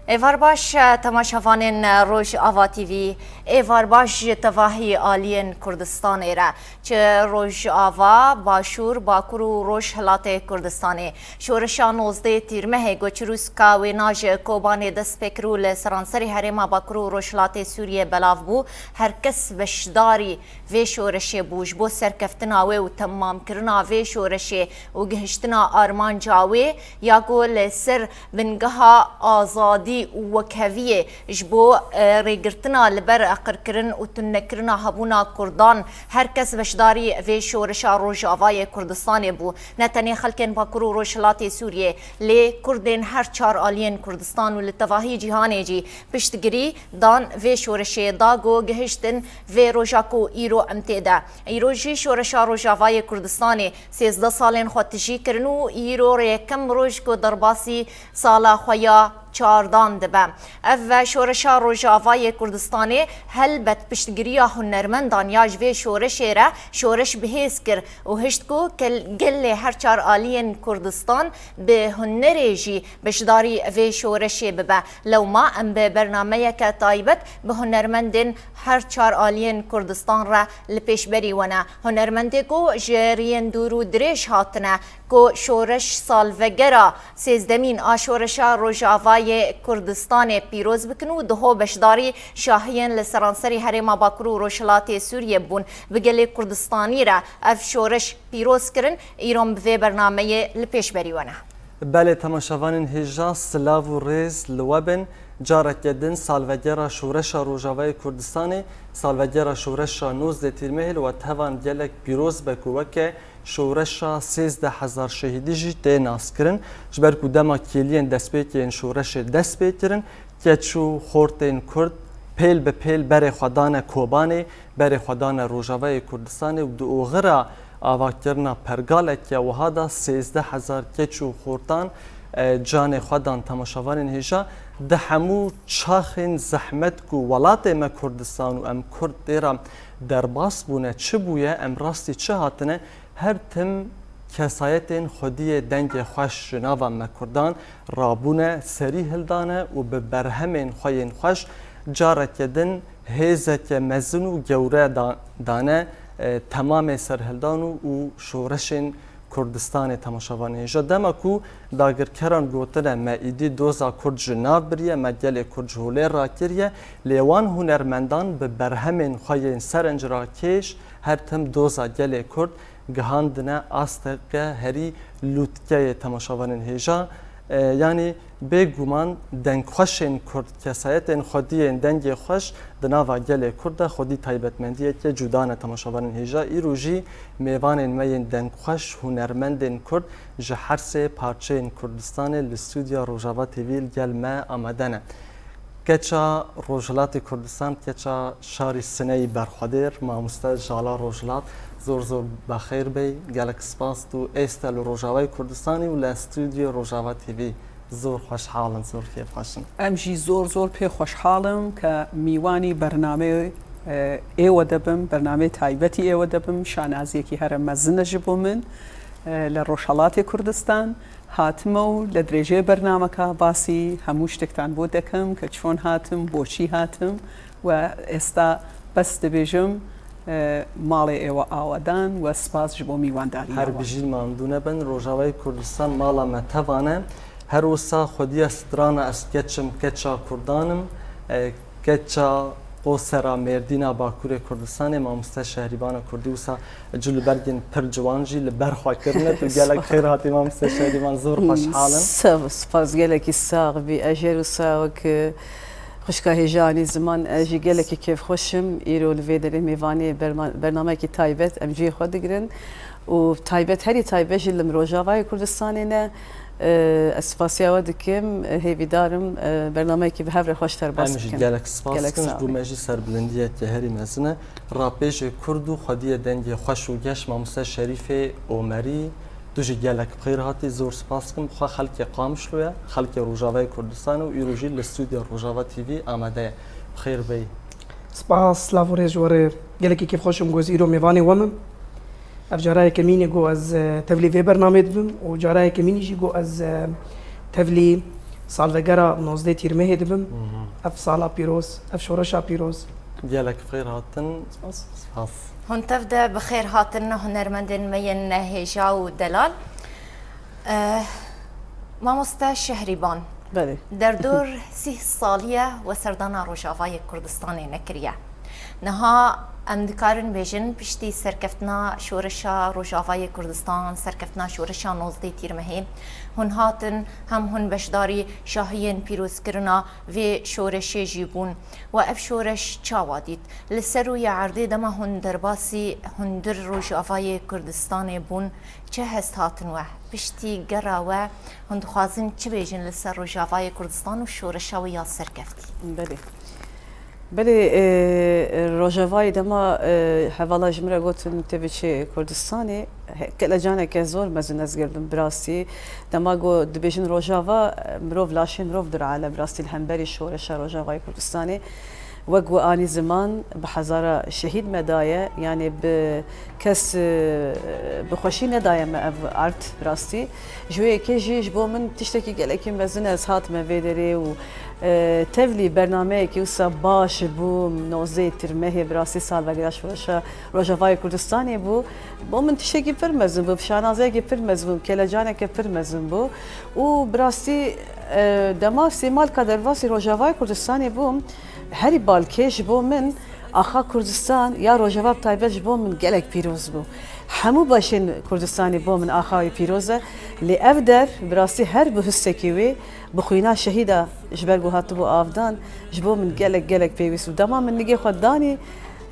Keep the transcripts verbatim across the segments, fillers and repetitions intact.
Êvar baş, temaşevanên Rojava T V. Êvar baş ji tevahî aliyên Kurdistanê re. Çi Rojava, Başûr, Bakur û Rojhilatê Kurdistanê. Şoreşa nozdeh Tîrmehê ku çirûska wêna ji Kobanê dest pê kir û li seranserî herêma Bakur û Rojhilatê Sûriyê belav bû, her kes beşdarî vê şoreşê bû. Ji bo serkeftina wê û temamkirina vê şoreşê û gihiştina armanca wê ya ku li ser bingeha azadî û wekheviyê ji bo, e, rêgirtina li ber qirkirin û tunekirina hebûna Kurdan her kes beşdarî vê şoreşa Rojavayê Kurdistanê bû. Ne tenê xelkên Bakur û Rojhilatê Sûriyê, lê Kurdên her çar aliyên Kurdistan û li tevahî cîhanê jî piştgirî dan vê şoreşê da ku gihiştin vê roja ku îro em tê de. Îro jî Şoreşa Rojavayê Kurdistanê sêzdeh salên xwe tijî kirin û îro rê yekem roj ku derbasî sala xwe ya çardan dibe. Ev ve Şoreşa Rojavayê Kurdistanê helbet piştgiriya hunermendan ya ji vê şoreşê re şoreş bihêz kir û hişt ku kel-, gelê her çar aliyên Kurdistan bi hunerê jî beşdarî vê şoreşê bibe. Lewma em bi bernameyeke taybet bi hunermendên her çar aliyên Kurdistan re li pêşberî we ne. Hunermendê ku ji riyên dûr û dirêj hatine, ku şoreş salvegera sêzdemîn a Şoreşa Rojavayê Kurdistanê pîroz bikin û diho beşdarî şahiyên li seranserî herêma Bakur û Rojhilatê Sûriyê bûn. Bi gelê Kurdistanî re ev şoreş pîroz kirin, îro em bi vê bernameyê li pêşberî we ne. Belê, temaşevanên hêja, silav û rêz li we bin. Careke din salvegera Şoreşa Rojavayê Kurdistanê, salvegera Şoreşa nozdeh Tîrmehê li we tevan gelek pîroz be ku weke Şoreşa sêzdeh hezar şehîdî jî tê naskirin. Ji ber ku dema kêliyên destpêkê yên şoreşê dest pê kirin, keç û xortên Kurd pêl bi pêl berê xwe dane Kobanê, berê xwe dane Rojavayê Kurdistanê û di oxira avakirina pergaleke wiha de sêzdeh hezar keç û xortan, e, canê xwe dan. Temaşevanên hêja, di hemû çaxên zehmet ku welatê me Kurdistan û em Kurd tê re derbas bûne, çi bûye, em rastî çi hatine, her tim kesayetên xwediyê dengê xweş ji nava me Kurdan rabûne, serî hildane û bi berhemên xwe yên xweş careke din hêzeke mezin û gewre da-, dane, e, temamê serhildan û, û şoreşên Kurdistanê. Temaşevanê hêja, dema ku dagirkeran gotine me îdî doza Kurd ji nav biriye, me gelê Kurd ji holê rakiriye, lê wan hunermendan bi berhemên xwe yên serencrakêş her tim doza gelê Kurd gihandine asteke herî lûtkeyê. Temaşevanên hêja, e, yanî bêguman dengxweşên Kurd, kesayetên xwediyên dengê xweş di nava gelê Kurd de xwedî taybetmendiyeke cuda ne. Temaşevanên hêja, îro jî mêvanên me yên dengxweş, hunermendên Kurd ji her sê parçeyên Kurdistanê li stûdya Rojava T V li gel me amade ne. Keça Rojhilatê Kurdistan, keça şarî Sineyî Berxwedêr, mamoste Jala Rojhilat, zor zor bexêr bey. Gelek spas, tu êste li Rojavayê Kurdistanê û li stûdyoyê Rojava T V. Zor xweşhal in, zor kêfxweş in. Em jî zor zor pê xweşhal im ke mîwanî bernameyê, e, êwe de bim, bernameyê taybetî êwe de bim. Şanaziyekî here mezin e ji bo min, e, li Rojhelatê Kurdistan. Hatime û li dirêjê bernameka basî hemû ştektan bo dekim ke çon hatim, boçî hatim we êsta bes dibêjim, e, malê êwe awedan we spas ji bo mîwandariya we. Her bijîn, mamdû nebin, Rojavayê Kurdistan mala me tevan e. Her wisa xwediya strana ez keç im, keça Kurdan im, e, keça Qosera Mêrdîna Bakurê Kurdistanê, mamoste Şehrîbana Kurdî wisa cil û bergên pir ciwan jî li ber xwe kirine. Tu gelek xêr hatî mamoste Şehrîban, zor xweşhal im. Sağ ol, spas, gelekî sax bî. Ez jê re wisa wek, e, xwişka hêja anî ziman, ez jî gelekî kêfxweş im. Îro li vê derê mêvanê berma-, bernameyekî taybet em cihê xwe digirin. Û taybet, herî taybet jî li Rojavayê Kurdistanê ne. E, ez spasiya we dikim, e, hêvîdar im, e, bernameyekî bi hev re xweş derbas bikin. Em jî gelek spas dikin, ji bo me jî serbilindiyeke herî mezin e. Rapêjê Kurd û xwediyê dengê xweş û geş mamoste Şerîfê Omerî, tu jî gelek bi xêr hatî, zor spas dikim. Xwe xelkê Qamişlo ye, xelkê Rojavayê Kurdistanê û îro jî li stûdya Rojava T V amade ye. Bi xêr bêyî. Spas, silav û rêz ji we re. Gelekî kêfxweş im ku ez îro mêvanê we me. Ev cara yekemîn e ku ez, e, tevlî vê bernameyê dibim û cara yekemînî jî ku ez, e, tevlî Salvegera nozdeh Tîrmehê dibim. Ev sala pîroz, ev şoreşa pîroz. Gelek bi xêr hatin. Spas. Spas. Hûn tev de bi xêr hatin hunermendên me yên hêja û delal. Eh, Mamoste Şehrîban, Belê. derdor sîh salî ye we serdana Rojavayê Kurdistanê nekiriye. Niha em dikarin bêjin piştî serkeftina şoreşa Rojavayê Kurdistan, serkeftina şoreşa nozdeh Tîrmehê, hûn hatin hem hûn beşdarî şahiyên pîrozkirina vê şoreşê jî bûn. We ev şoreş çawa dît? Li ser rûyê erdê dema hûn derbasî hundir Rojavayê Kurdistanê bûn, çi hest hatin we? Piştî gera we hûn dixwazin çi bêjin li ser Rojavayê Kurdistan û şoreşa wê ya serkeftî? Belê. Belê, e, Rojavayê dema, e, hevala ji min re gotin tê biçî Kurdistanê, he-, kelecaneke zor mezin ez girdim bi rastî. Dema got dibêjin Rojava, e, mirov laşê mirov dirale bi rastî li hemberî şoreşa Rojavayê Kurdistanê. Wek we anî ziman bi hezara şehîd me daye, yanî bi kes, e, bi xweşî nedaye me ev erd bi rastî. Ji wê yekê jî ji bo min tiştekî gelekî mezin e ez hatime vê derê û, e, tevlî bernameyekî wisa baş bû, nozdeh Tîrmehê bi rastî salvegera şoreşa Rojavayê Kurdistanê bû. Bo min tiştekî pir mezin bû, şanazeyekî pir mezin bû, kelecaneke pir mezin bû û bi rastî, e, dema Sêmalka derbasî Rojavayê Kurdistanê bûm, herî balkê ji bo min axa Kurdistan ya Rojava bi taybet ji bo min gelek pîroz bû. Hemû beşên Kurdistanê bo min axa wî pîroz e. Lê ev der bi rastî her bi histekî wê, bi xwîna şehîda ji ber ku hatibû avdan, ji bo min gelek, gelek pêwîst bû. Dema min nigê xwe danî,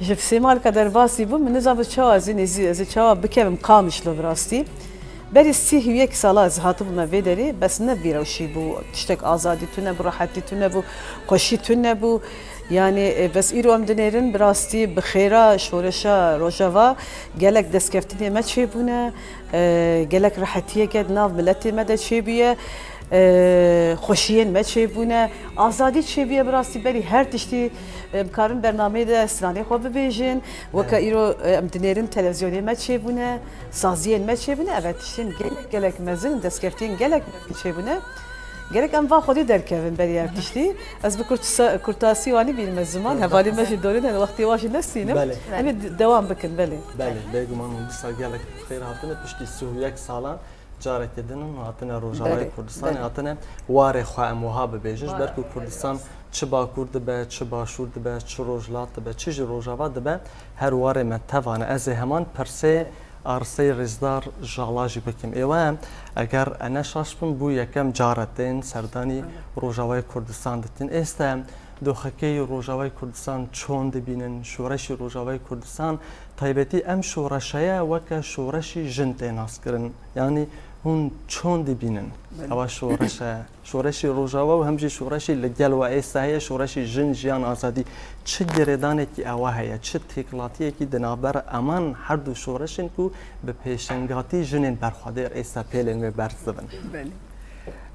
ji Sêmalka derbasî bûm, min nizanibû çawa ez ê nêzî, ez ê çawa bikevim Qamişlo bi rastî. Berî sîh û yek sala ez hatibûme vê derê, bes ne vî rewşî bû, tiştek azadî tune bû, rehetî tune bû, xweşî tune bû. Yanî, e, bes îro em dinêrin, bi rastî bi xêra şoreşa Rojava gelek destkeftinê me çêbûne, e, gelek rehetiyeke di nav miletê me de çêbûye, e, xweşiyên me çêbûne, azadî çêbûye, bi rastî berî her tiştî, e, em karin bernameyê de stranê xwe bibêjin, weke îro, e, em dinêrin televîzyonê me çêbûne, saziyên me çêbûne, ev tiştên gelek, gelek mezin, destkeftiyên gelek mezin çêbûne. Gerek em va xwedî derkevin berî ev tiştî. Ez bi kurtsa-, kurtasî wanî bînime ziman, hevalî me jî dorî ne, wextê wan jî nestînim. Belê. Em ê d-, dewam bikin, belê. Belê, bêguman hûn dîsa gelek bi xêr hatine, piştî sî û yek salan careke din hûn hatine Rojavayê Belê, Kurdistanê, belê. Hatine warê xwe em wiha bibêjin, ji ber ku Kurdistan çi Bakur dibe, çi Başûr dibe, çi Rojhilat dibe, çi jî Rojava dibe, her warê me tevane. Ez ê heman pirsê ariseyî rêzdar Jala jî bikim. Êwe, eger e ne şaş bim, bû yekem car e tên serdanî Rojavayê Kurdistan ditin. Êste doxekeyî Rojavayê Kurdistan çon dibînin, şoreşî Rojavayê Kurdistan, taybetî em şoreşeye weke şoreşî jin tê naskirin. Yanî hûn çon dibînin? Belê. Ewa şoreş e. Şoreşî Rojava û hem jî şoreşî li gel we êsta heye, şoreşî jin, jiyan, azadî. Çi girêdanekî ewa heye, çi têkilatiyekî di navbera eman her du şoreşên ku bi pêşengatî jinên berxwedêr êsta pêlên wê berz dibin? Belê.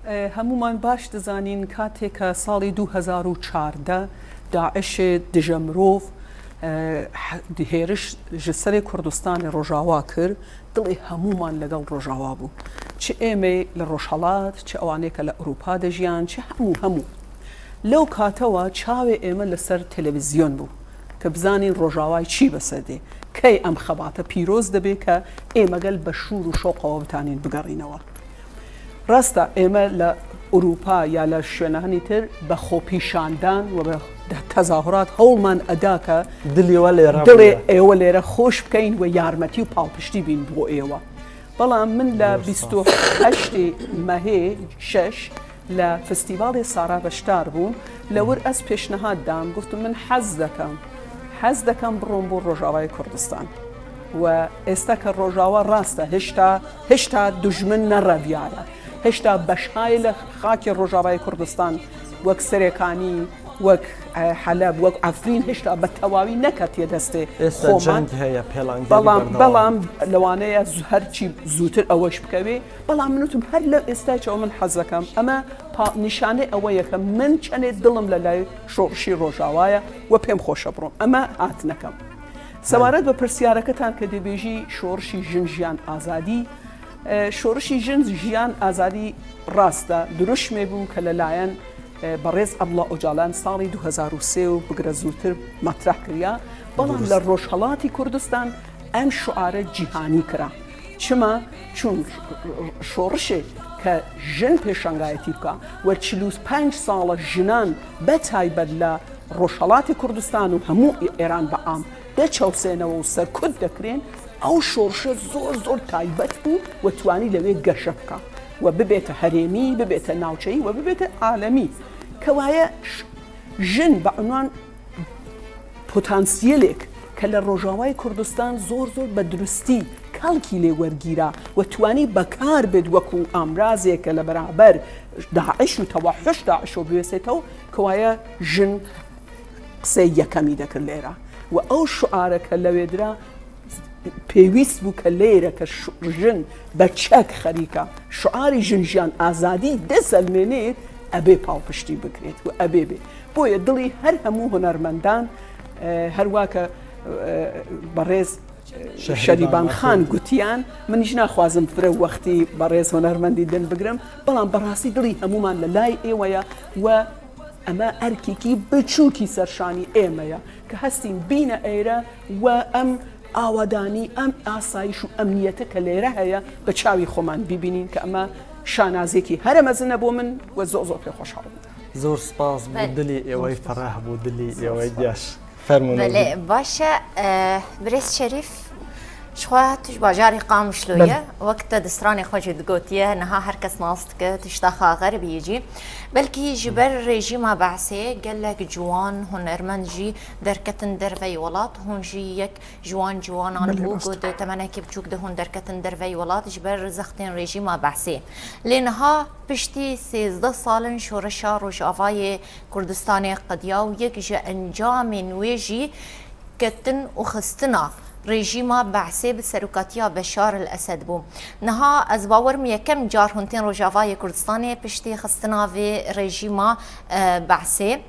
E, hemûman baş dizanîn, katê ke salê du hezar û çardeh DAIŞê dije mirov, e, he-, hêriş ji serê Kurdistanê Rojava kir, dilê hemûman legel Rojava bû. Çi êmê li Rojhelat, çi ewanê ke li Ewropa dijiyan, çi hemû, hemû. Lew katewa çavê ême li ser televîzyon bû, ke bizanîn Rojavayê çî bi ser dê. Key em xebate pîroz dibe ke ême gel bi şûr û şoqewa bitanîn bigerînewa. Rast e, ême li Ewropa ya li şwênehanî tir bi xwepîşandan û bi tezahurat hewlman eda ke Dilê we lê re dilê bûye. Êwe lê re xweş bikeyn û yarmetî û palpiştî bîn bo êwe. Belam min li Zor spas. Bîst û heştê mehê şeş li festîvalê Sara beşdar bûm. Li wir ez pêşnihad dam, gotûm min hez dekem. Hez dekem birom bo Rojavayê Kurdistan. We êsta ke Rojava rast e, hişta, hişta dujmin nereviyaye. Hişta beşayê li xakê Rojavayê Kurdistan, wek Serêkanî, wek, e, Heleb, wek Efrîn, hişta bi tewawî neketiye destê Êsta xwe man. Ceng heye, pêlangîrî Belam, berdewam. Belam lewaneye zu-, her çî zûtir eweş bikevê. Belam min utum her lew êsta çawa min hez dekem. Eme pa-, nîşanê ewe ye ke min çenê dilim li lay şorişî Rojava ye we pêm xweş e birom. Eme hat nekem. Sewaret bi pirsiyareke tan ke dibêjî şorişî jin jiyan azadî, E, şorişî jin, jiyan, azadî rast e, dirûşmê bû ke li layen, e, berêz Abdullah Ocalan salî du hezar û sê û bigire zûtir metreh kiriya. Belam li Rojhelatî Kurdistan em şuare cîhanî kira. Çima? Çûn şorişê ke jin pêşangayetî bika we çil û pênc sal e jinan be taybet li Rojhelatê Kurdistan û hemû Îran bi am de çewsênewe û serkut dekirên, ew şorşe zor zor taybet bû we twanî lewê geşe bika, we bibête herêmî, bibête navçeyî, we bibête alemî. Kewaye ş-, jin bi unwan potansiyelek ke li Rojavayê Kurdistan zor zor bi durustî kelkî lê wergîra we twanî bekar bêt wekû amrazêke li beraber DAIŞ û tewahuş DAIŞ û biwêsêtew, kewaye jin qisey yekemî dekir lêra. Û ew şiareke lewê dira pêwîst bû ke lêre ke şi-, jin be çek xerîka şiarî jin jiyan azadî de selmênêt, ebê palpiştî bikirêt û ebê bê. Boye dilî her hemû hunermendan, e, her wake, e, berêz, e, Şehriban Şerîban Xan Xan gotiyan, min jî naxwazim pire wextî berêz hunermendî din bigirim, belam berastî dilî hemûman li lay êwe ye we Eme erkekî biçûkî ser şanî ême ye, ke hestîn bîne êre we em awadanî, em asayîş û emniyete ke lêre heye, bi çavî xweman bibînîn, ke eme şanaziyekî here mezin e bo min we zor zor pê xweşhal bûm. Zor spas, bû Belê. Dilî êwey fereh, bû dilî êwey geş. Fermûn. Belê, baş e, e, birêz Şerîf, Ji xwe tu ji bajarê Qamişlo Belê. Ye. Wek te di stranê xwe jî digotiye, niha her kes nas dike, tu ji taxa Xerbiyê cî. Belkî ji ber rejîma Be'sê gelek ciwan, hunermend jî derketin derveyî welat. Hûn jî yek ji wan ciwanan Belê, bû rast. Ku di temenekî biçûk de hûn derketin derveyî welat. Ji ber zextên rejîma Be'sê. Lê niha piştî sêzdeh salin şoreşa Rojavayê Kurdistanê qediya û yek ji encamên wê jî ketin û xistina rejîma Be'sê bi serokatiya Beşar el Esed bû. Niha ez bawer im yekem car hûn tên Rojavayê Kurdistanê piştî xistina vê rejîma, e, Be'sê.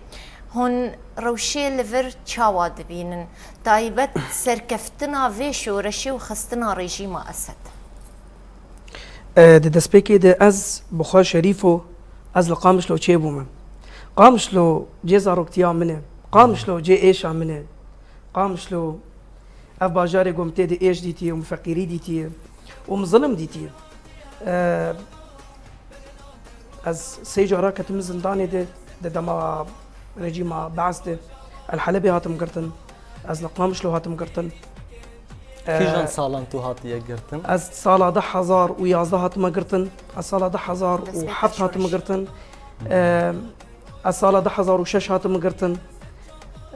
Hûn rewşê li vir çawa dibînin? Taybet serkeftina vê şoreşê û xistina rejîma Esed. E, di destpêkê de ez bi xwe Şerîfo, ez li Qamişlo çêbûme. Qamişlo cê zaroktiya min e. Qamişlo cê êşa min e. Qamişlo ev bajarê ku min tê de êş dîtiye û min feqîrî dîtiye û min zilim dîtiye. E, ez sê cara ketime zindanê de, di dema rejîma Be'es de. Ez li Helebê hatim girtin. Ez li Qamişlo hatim girtin. Kîjan Ee, salan tu hatiye girtin? Ez sala du hezar û yazdeh hatime girtin. Ez sala du hezar û heft hatime girtin. Ee, ez sala du hezar û şeş hatime girtin.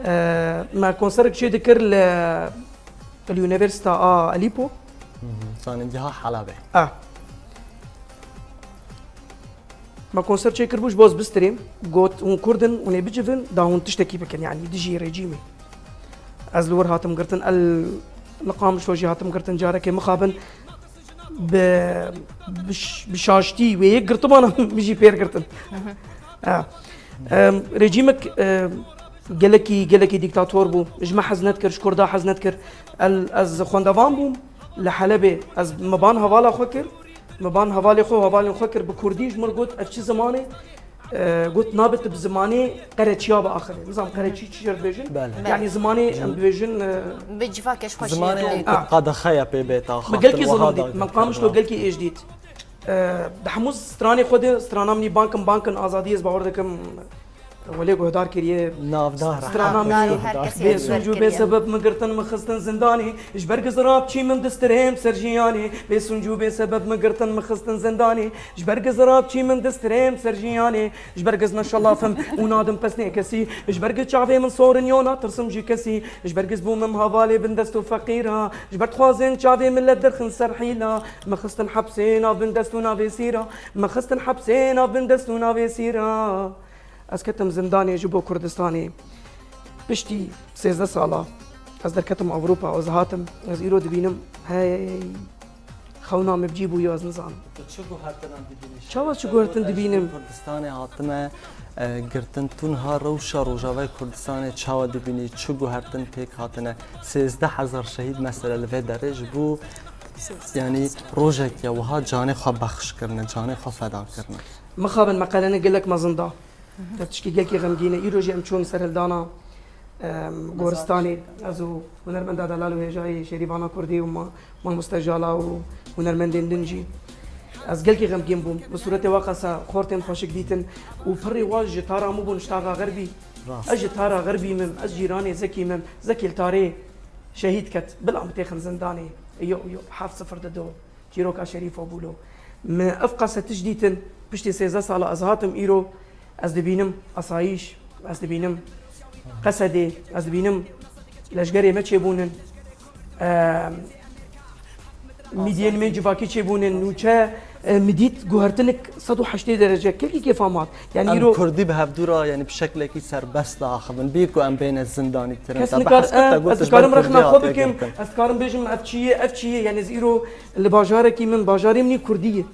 Ee, me konserek çê dikir li, li Unîversîta a Elîpo. Hı hı. Zanîngeha Helebê. Ah. Me konser çêkiribû ji bo ez bistirêm. Got, hûn Kurd in, hûn ê bicivin, da hûn tiştekî bikin, yanî dijî rejîmê. Ez li wir hatim girtin, el li Qamişlo jî hatim girtin, carekê mixabin bi, bi ş-, bi şaştî wê yek girtibana min jî pêr girtin. Hı hı. Ha. Em, rejîmek, em, gelekî, gelekî dîktator bû. Ji me hez nedikir, ji Kurda hez nedikir. El, ez xwendevan bûm li Helebê. Ez, me ban hevala xwe kir. Me ban hevalê xwe û hevalên xwe kir bi kurdî, ji min re got, ev çi zimanê? E, got, nabe tu bi zimanê qereçiya biaxivî. Nizam qereçî çi jê re dibêjin? Belê. Yanî zimanê em dibêjin, e, Bi civakê ji xwe Zimanê şîrîn. Wan ku qedexe ye pê bête axaftin. Min gelkî zilam dît, min Qamişlo gelkî êş dît. E, di hemû stranê xwe de, strana min î bankin, bankin azadî, ez bawer dikim, welê guhdar kiriye. Navdar e. Strana min î. Navdar e, her kesê bê ezber sûc û bê kiriye. Sebeb min girtin, min xistin zindanê. Ji ber gizira biçî min distirêm ser jiyanê. Bê sûc û bê sebeb min girtin, min xistin zindanê. Ji ber gizira biçî min distirêm ser jiyanê. Ji ber giz neşelafim û nadim pesnê kesî. Ji ber giz çavê min sorin yo natirsim ji kesî. Ji ber giz bûm im hevalê bindest û feqîra. Ji ber dixwazên çavê millet derxin ser hîla. Me xistin hepsê nav bindest û navê sîra. Me xistin hepsê nav bindest û navê sîra. Ez ketim zindanê ji bo Kurdistanê. Piştî sêzdeh sala ez derketim Ewropa, ez hatim. Ez îro dibînim, hey, xewna min bi cî bû, yo ez nizanim. Tu çi guhertinan dibînî? Çawa çi guhertin dibînim? Kurdistanê hatime, e, girtin. Tu niha rewşa Rojavayê Kurdistanê çawa dibînî? Çi guhertin pêk hatine? Sêzdeh hezar şehîd mesela li vê derê ji bo Yanî rojeke wiha canê xwe bexş kirine, canê xwe feda kirine. Mixabin me qelene gelek mezin da. Ev tişkî gelkî xemgîn e. Îro jî em çûn serhildana, em, goristanê. Ez û hunermenda delal û hêjayê Şêrîvana Kurdî û ma-, mamoste Jala û hunermendên din jî. Ez gelkî xemgîn bûm. Bi sûretê weqasa xortên xweşik dîtin û pirrê wa ji tara min bûn ji taxa xerbî. Rast. Ez ji tara xerbî mim, ez cîranê Zekî mim. Zekî li tarê şehîd ket. Bila min têxin zindanê. Yo, yo, heft sifir dido. Çîroka Şerîfo Bûlo. Me ev qase tişt dîtin, piştî sêzdeh sala ez hatim îro, ez dibînim asayîş, ez dibînim Qesedê, ez dibînim leşgerê me çêbûnin. Em, mîdiyên me civakî çêbûnin, nûçe, e, min dît guhertinik sed û heştê derece, kekî kêfa mat. Yani Em îro Kurdî bi hevdû re, yani bi şeklekî serbest diaxivin, bê ku em bêne zindanî kirin. Kes Te nikar, behs kir, te e, got ez ji ber dikarim Kurdî rexna xwe hatiye bikim, girtin. Ez dikarim bêjim ev çi ye, ev çi ye, yani ez îro li bajarekî min, bajarê min î Kurdî ye.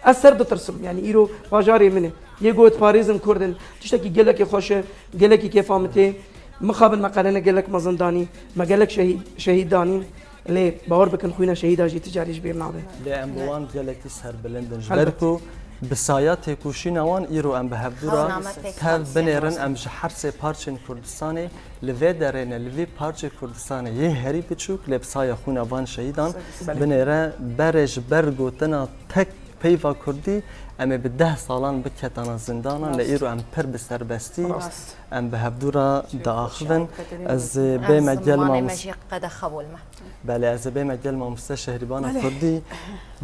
Ez ser ditirsim, yani îro bajarê min e. Yê ku ez diparêzim Kurd in. Tiştekî gelekî xweş e, gelekî kêfa min tê. Mixabin me qelene gelek mezin danî, me gelek şehîd, şehîd danîn. Lê bawer bikin xwîna şehîda jî ti carî ji bîr nabe. Lê em bi wan gelekî serbilind in. Ji Helbet. Ber ku bi saya têkoşîna wan îro em bi hevdû re Xewname pêk tev hat binêrin, siyah em ji her sê parçên Kurdistanê li vê derê ne, li vê parçê Kurdistanê yê herî biçûk, lê bi saya xwîna van şehîdan Belê. Binêre berê ji ber gotina tek peyva Kurdî em ê bi deh salan biketana zindanan, lê Rast. Îro em pir bi serbestî Rast. Em bi hevdû re diaxivin. Ez ê bême gel Zimanê me mamoste. Jî qedexe bû li me. Belê, ez ê bême gel mamoste Şehrîbana Belê. Kurdî.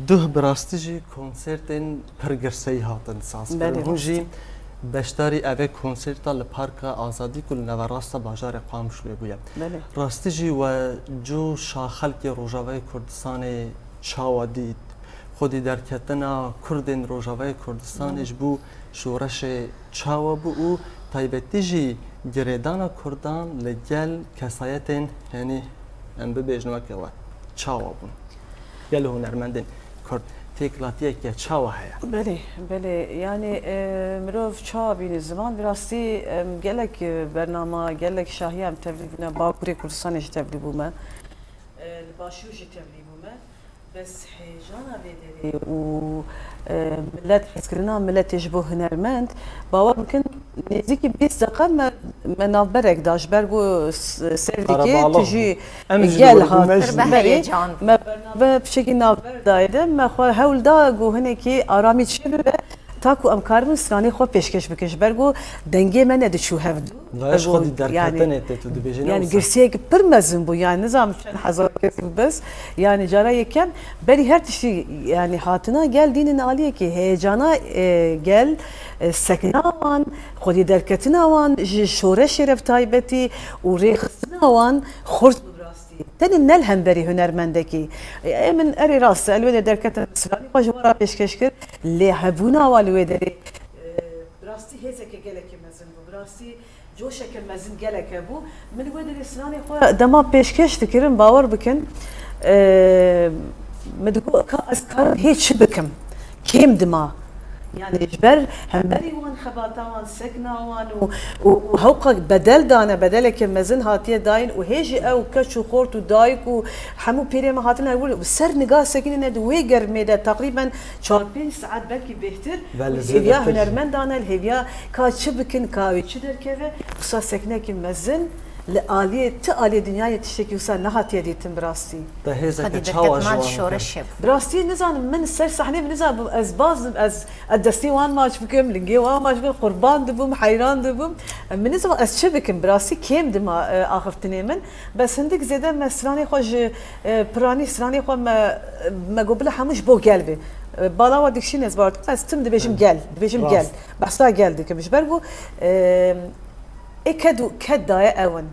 Duh bi rastî jî konsertên pir girseyî hatin sazkirin. Belê, Hûn rast. Jî beşdarî evê konserta li Parka Azadî ku li naverasta bajarê Qamişloyê bûye. Belê. Rastî jî we coşa xelkê Rojavayê Kurdistanê çawa dît? Xwedî derketina Kurdên Rojavayê Kurdistanê ji bo şoreşê çawa bû û taybetî jî girêdana Kurdan li gel kesayetên, henî em bibêjin weke we çawa bûn? Gelo hunermendên Kurd têkilatiyeke çawa heye? Belê, belê. Yani, e, mirov çawa bîne ziman? Bi rastî, em, gelek, e, bernama, gelek şahiya em tevlî bûne. Bakurê Kurdistanê jî tevlî bûme. E, li Başûr jî tevlî bûme. Bes heyjana vê derê û, e, milet, hezkirina miletê ji bo hunermend, bawer bikin, nêzîkî bîst deqa me, me navberek da, ji ber ku s-, Sêrdîkê Qerebalix tu jî bû. Em jî gel li wir bû, hat. Me jî. Pir bi heyecan. Me bername piçekî navber dayê de, me xwe hewl da ku hinekî aramî çêbibe, ta ku em karibin stranê xwe pêşkêş bikin, ji ber ku dengê me nediçû hevdû. Vayş Ego, xwedî yani, derketinê tê tu dibêjî, ne yani wisa? Girsiyek pir mezin bû, yani nizam çend hezar kes bû bes. Yani cara yekem berî her tiştî, yani hatina gel dînin aliyekî heyecana, e, gel, e, sekna wan, xwedî derketina wan ji şoreşê re bi taybetî û rêxistina wan xurt bû bi rastî. Tenê ne li hemberî hunermendekî. E, ê min erê rast e, li wê de derketin stranê xwe ji wan re pêşkêş kir, lê hebûna wan li wê derê, e, bi rastî hêzeke gelekî mezin bû. Bi rastî Coşeke mezin gelek hebû. Min wê derê stranê xwe dema pêşkêş dikirin, bawer bikin, e, min digot, ka ez karim hê çi bikim? Kêm dima. Yani ji ber hemberî wan xebata wan, sekna wan û, û, û hewqa bedel dane, bedeleke mezin hatiye dayîn û hê jî ew keç û xort û dayik û hemû pîrê me hatine wir, ser niga sekinîne di wê germê de teqrîben çar pênc saet belkî bêhtir Belê, û hêviya zêdetir. Hunermendan e, li hêviya ka çi bikin, ka wê çi derkeve, wisa sekinekî mezin li aliyê, ti aliyê dinyayê tiştekî wisa nehatiye dîtin bi rastî. Te hêzeke Xwedî çawa ji derket wan mal şoreş hebû. Bi rastî nizanim, min ser sahnê min nizanim, ez baz, ez, ez destê wan maç bikim, lingê wan maç bikim, qurban dibûm, heyran dibûm. Min nizanim ez çi bikim, bi rastî kêm dima, e, axiftinê min. Bes hindik zêde me stranê xwe ji, e, piranî stranê xwe me, me got bila hemû ji bo gel be. E, bala we dikişîne ez bar dikim, ez tim dibêjim gel, dibêjim gel. Rast. Behsa gel dikim. Ji ber ku, e, ê ked û ked daye ew in.